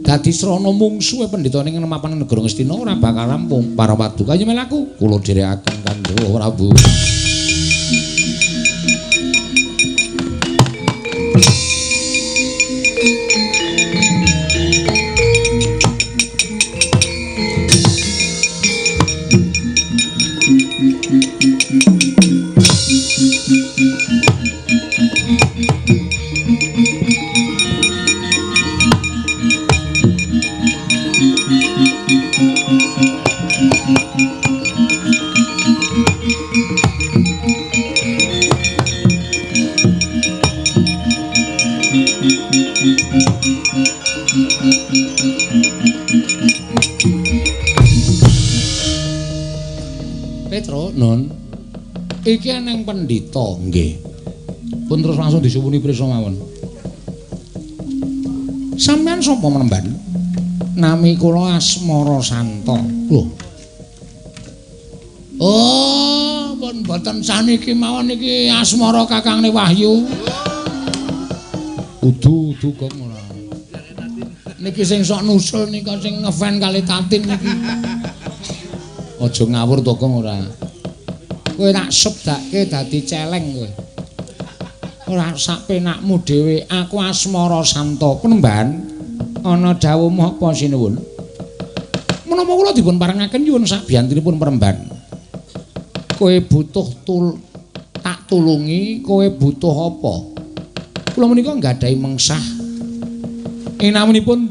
dadi srana mungsuhe pendhita ning mapan negara Ngastina ora bakal rampung. Para paduka ayo mlaku kula dherekaken Kanjeng Prabu. Petro, non. Iki eneng pendhita, nggih. Pun terus langsung disuwuni prisa mawon. Sampeyan sapa menemban? Nami kula Asmara Santa. Lho. Oh, pun mboten saniki mawon iki Asmara kakangne Wahyu. Udu udu kok ora. Niki sing sok nusul nika sing ngefan kali Tatin niki. Aja ngawur to kok ora. Kowe tak sebdake dadi celeng kowe. Ora sak penakmu dhewe, aku Asmara Santa. Penemban ana dawuhmu apa sinuwun? Menapa kula dipun parengaken nyuwun sabiyantinipun peremban. Kowe butuh tak tulungi, kowe butuh apa? Kula menika nggadahi mengsah. Inamunipun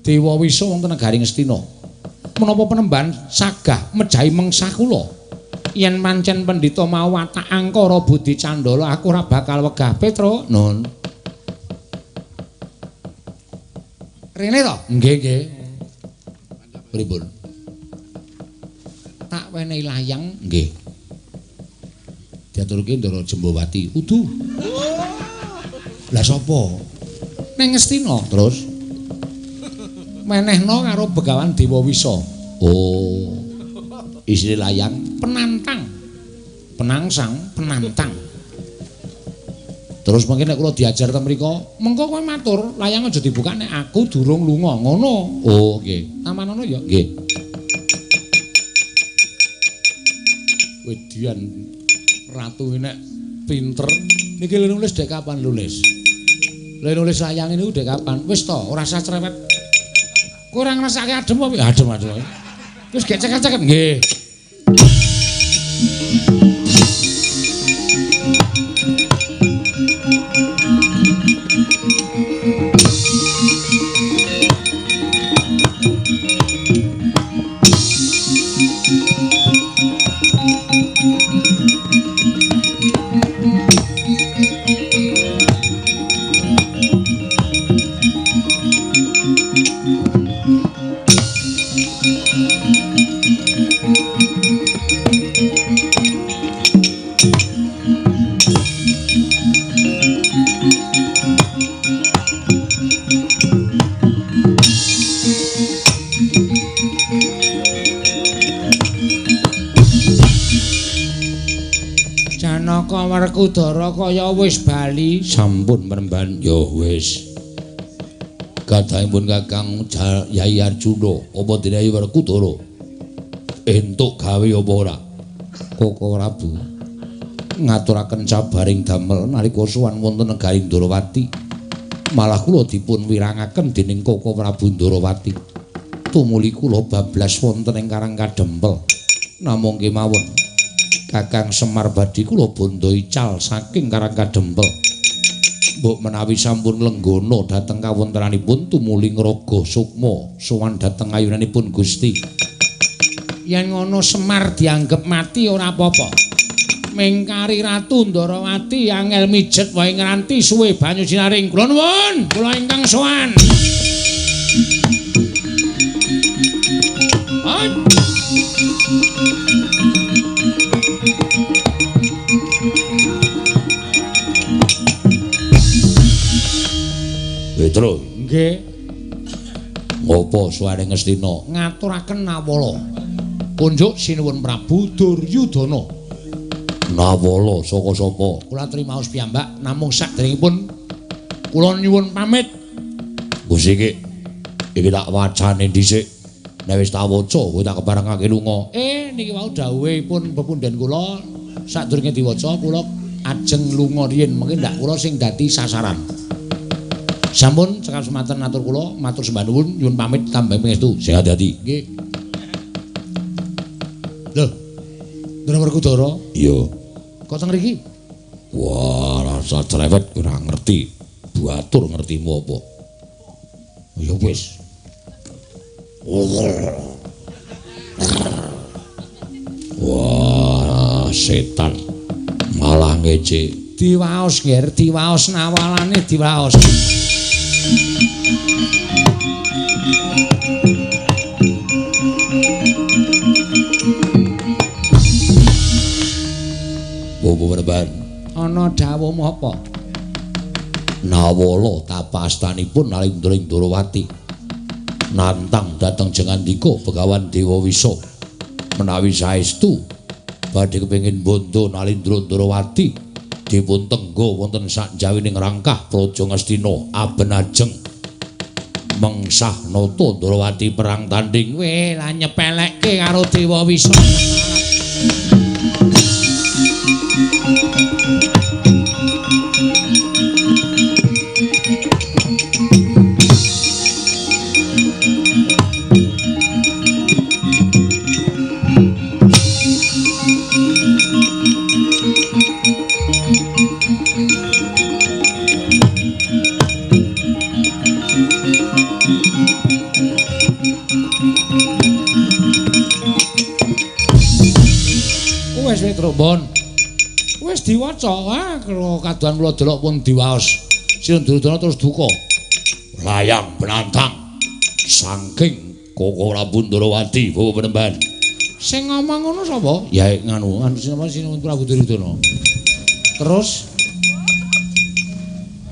Dewa Wisa wonten negari Ngastina. Menapa penemban sagah mejahi mengsah kula? Yen pancen pendhita mau watak angkara budi candala, aku ora bakal wegah. Petro, nun. Rene to? Nggih, nggih. Pripun? Tak wenehi layang. Nggih. Diaturke Ndara Jembawati. Udu. Lah sapa? Neng Ngastina. Terus menehno karo Begawan Dewa Wisa. Oh. Isine layang penantang. Penangsang, penantang. Terus mungkin nek kula diajar ten mriku, mengko kowe matur, layang aja dibuka nek aku durung lunga, ngono. Oh, nggih. Tamanono ya? Nggih. Wedian ratu nek pinter. Niki lho nulis dek kapan nulis? Lha nulis layang niku dek kapan? Wis to, ora usah cerewet. Kowe ora ngrasake adem apa? Adem, adem. Wis gek ceket-ceket nggih. Janaka Werkudara kaya wis bali. Sampun Premban. Ya wis. Kadhangipun Kakang Yai Arjuna, apa dene Yai Werkudara entuk gawe apa ora? Koko Prabu ngaturaken sabaring damel nalika sowan wonten negari Ndrawati. Malah kula dipun wirangaken dening Koko Prabu Ndrawati. Tumuli kula bablas wonten ing Karang Kadempel. Namung kemawon Kakang Semar badhe kula bondo ical saking Karang Kadempel. Mbok menawi sampun lenggana dhateng kawontenanipun tumuli ngraga sukma sowan dhateng ayunanipun Gusti. Yen ngono Semar dianggep mati ora apa-apa. Mengkari Ratu Ndrawati angel mijet wae ngranti suwe banyu sinaring. Kula nuwun, kula ingkang sowan. Petro, nggih. Ngopo suwane Ngastina? Ngaturaken nawala. Kunjuk sinuwun Prabu Duryudana. Nawala saka sapa? Kula trimaos piyambak namung sakderengipun kula nyuwun pamit. Gusti iki iki tak wacane dhisik. Nek wis tak waca kowe tak keparengake lunga. Niki wau dawuhipun pepundhen kula sadurunge diwaca kula ajeng lunga riyin, mengki ndak kula sing dadi sasaran. Sampun cekap semanten atur kula, matur sembah nuwun, nyuwun pamit tambah pangestu. Sing ati-ati. Nggih. Lho. Ndara Werkudara? Iya. Kok teng mriki? Wah, rasa cerewet ora ngerti. Batur ngertimu apa? Ya wis. Wah, setan malah ngece. Diwaos, Nger, diwaos nawalane diwaos. Bobo Werban, ana dawuhmu apa? Nawala tapastanipun Nalindra ing Ndrawati nantang dhateng Jengandika Begawan Dewa Wisa menawi saestu badhe kepengin bondo Nalindra Ndrawati dipun tengga wonten sakjawining rangkah Praja Ngastina aben ajeng mengsah nata Ndrawati perang tanding. Weh, lah nyepelekke karo Dewa Wisa. Wis Petrobon. Wis diwaca. Ah, kaduan kula delok pun diwaos. Sinuwun Duryudana terus duka. Layang penantang saking Koko Prabu Ndrawati Bawa Penemban. Sing ngomong ngono sapa? Ya nganu, anu sinapa Sinuwun Prabu Duryudana. Terus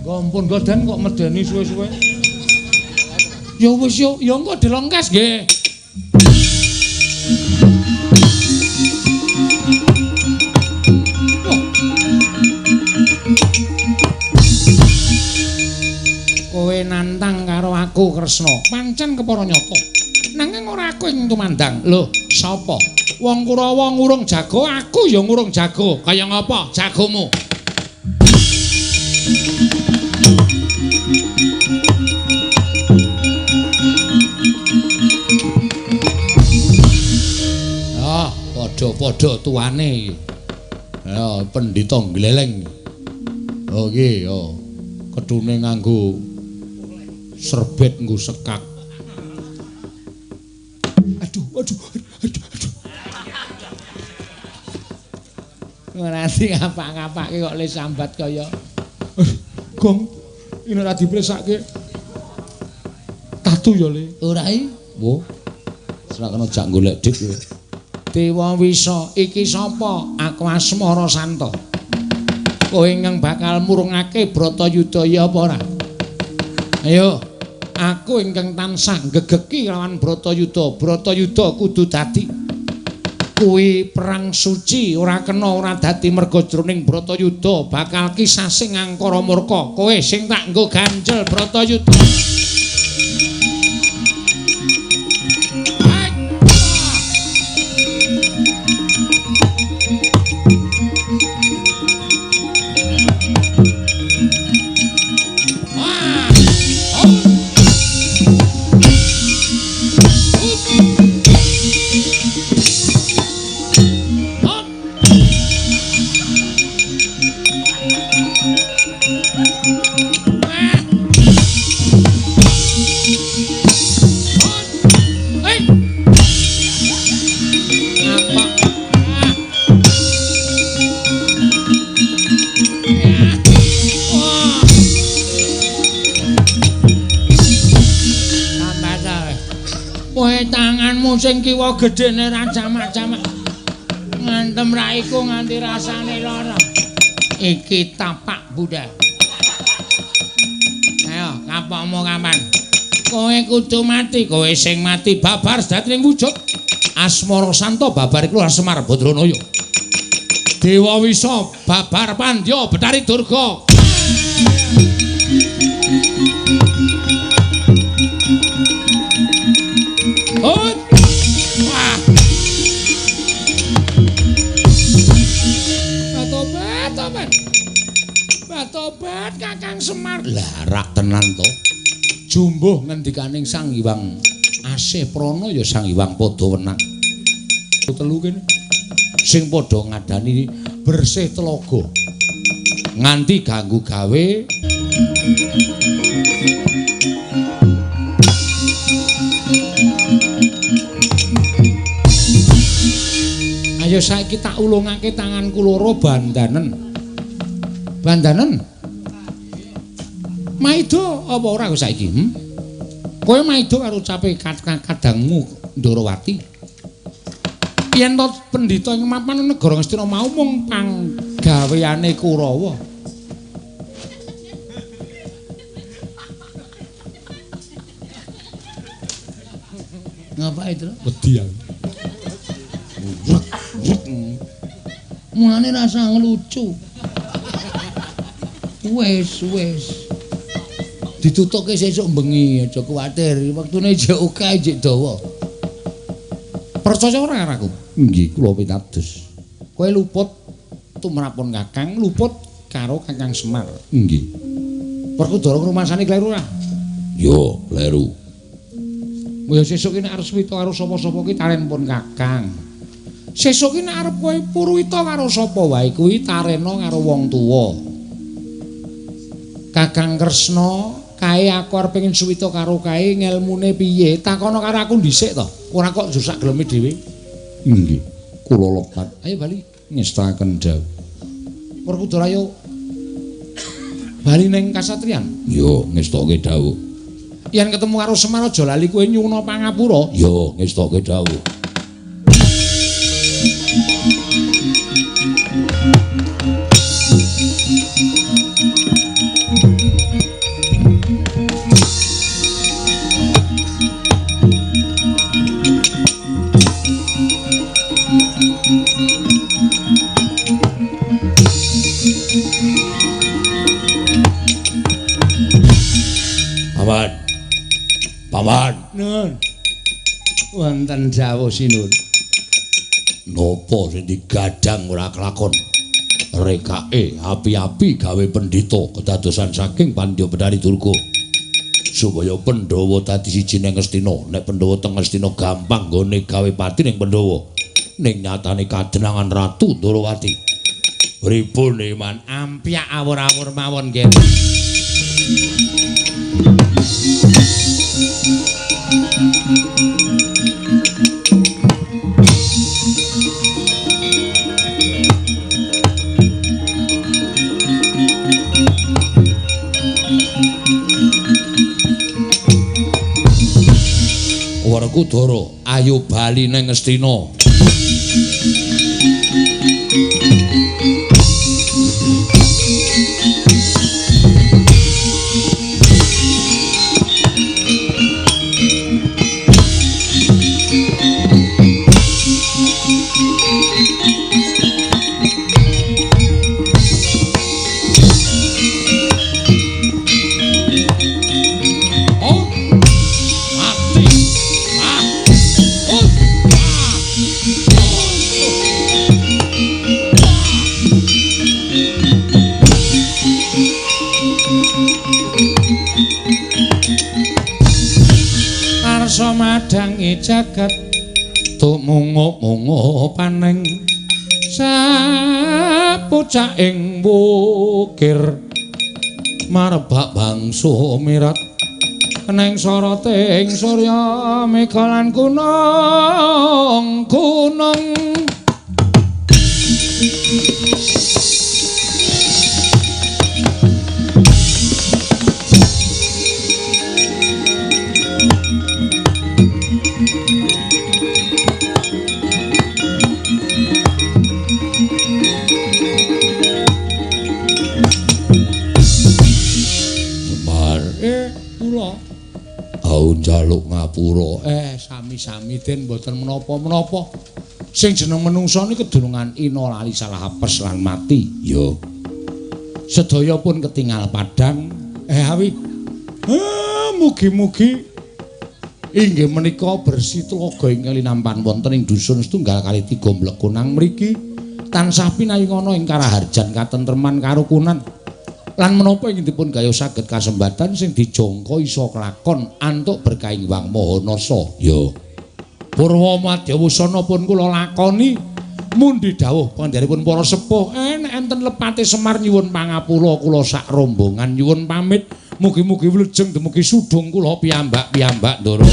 Ampun goden kok medeni suwe-suwe. Ya wis yo, ya engko dilongkas nggih. Aku Kresna, pancen kepara nyata. Nanging ora aku ing tumandang. Lho, sapa? Wong Kurawa ngurung jago, aku ya ngurung jago. Kaya ngapa jagomu? Ah, padha-padha tuane iki. Ya, pendhita gleleng. Oh iki, yo. Kedune nganggo serbet nggo sekak. Aduh, aduh, aduh, aduh. Ora ngapak-ngapake kok le sambat kaya gong ini ora dipresake. Tatu ya le. Ora iki. Wo. Ora kena jak golek dik kowe. Dewa Wisa, iki sapa? Aku Asmara Santa. Kowe ingkang bakal murungake Bratayuda ya apa ora? Ayo, aku ingkang tansah gegeki lawan Bratayuda. Bratayuda kudu dadi. Kuwi perang suci ora kena ora dadi merga jroning Bratayuda bakal kisasing angkara murka. Kowe sing tak nggo ganjel Bratayuda. Sing kiwa gedene ra jamak-jamak ngantem raiku nganti rasane lara. Iki tapak Buddha. Ayo kapokmu kapan? Kowe kudu mati, kowe sing mati babar dadi wujud. Asmara Santa babar iku Semar Badranaya. Dewa Wisa babar Pandya Betari Durga. Oh. Tobat Kakang Semar. Lah rak tenan to. Jumbuh ngendikaning Sang Hyang Asih Prana ya Sang Hyang padha wenang. Telu kene sing padha ngadani bersih telaga. Nganti ganggu gawe Ayo saiki tak ulungake tanganku loro bandanen. Bandanen. Maido apa ora kowe saiki? Kowe maido karo ucape kadangmu Ndorowati. Yen to pendhita ing mapan negara Ngastina mau mung panggaweane Kurawa. Ngapa itu? Wedi aku. Mulane rasa ngelucu. Wes, wes. Ditutuke sesuk bengi, aja kuwatir. Wektune jek akeh, jek dawa. Percaya ora karo aku? Nggih, kula pitados. Kowe luput tumrapun Kakang, luput karo Kakang Semar. Nggih. Werkudara ngrumasani kleru ora? Yo, kleru. Ya sesuk ki nek arep suwita karo sapa-sapa ki taren pun Kakang. Sesuk ki nek arep kowe purwita karo sapa wae kuwi tarena karo wong tuwa. Kakang Kresna, kae aku arep pengin suwita karo kae ngelmune piye? Takono karo aku dhisik to. Ora kok sak geleme dhewe. Nggih, kula lepat. Ayo bali ngestaken dawuh. Werkudara ayo bali ning kasatriyan. Yo, ngestoke dawuh. Yen ketemu karo Semar aja lali kowe nyuwuna pangapura. Yo, ngestoke dawuh. Aman. Paman. Nun. Wonten dawuh sinun. Napa sing digadang ora kelakon? Rekake api-api gawe pendhita kedadosan saking Pandya Bedari Durga. Supaya Pandhawa dadi siji ning Ngastina. Nek Pandhawa teng Ngastina gampang nggone gawe pati ning Pandhawa. Ning nyatane kadenangan Ratu Ndorowati. Pripun Iman? Ampyak awur-awur mawon nggih. Werkudara, ayo bali ning Ngastina. Madangi jagat tumungup-mungup paning sapucaking wukir marbak bangsa mirat neng soroting surya mega lan gunung-gunung. Njaluk ngapura. Sami-sami den mboten menapa-menapa. Sing jeneng menungsa niki kedunungan ina lali salah apes lan mati. Ya. Sedaya pun ketingal padhang. Awi. Mugi-mugi inggih menika bersih tlaga ingkang linampan wonten ing dusun setunggal kali tiga Mlekunang mriki tansah pinayungana ing karaharjan katentreman karukunan. Lan menapa ingkang dipun gayuh saged kasembatan sing dijangka isa kelakon antuk berkahing Wang Maha Nasa. Ya. Purwa madya wusana pun kula lakoni mundi dawuh panjenenganipun para sepuh. Nek enten lepate Semar nyuwun pangapura kula sak rombongan nyuwun pamit. Mugi-mugi wilujeng dumugi sudung kula piyambak-piyambak Ndara.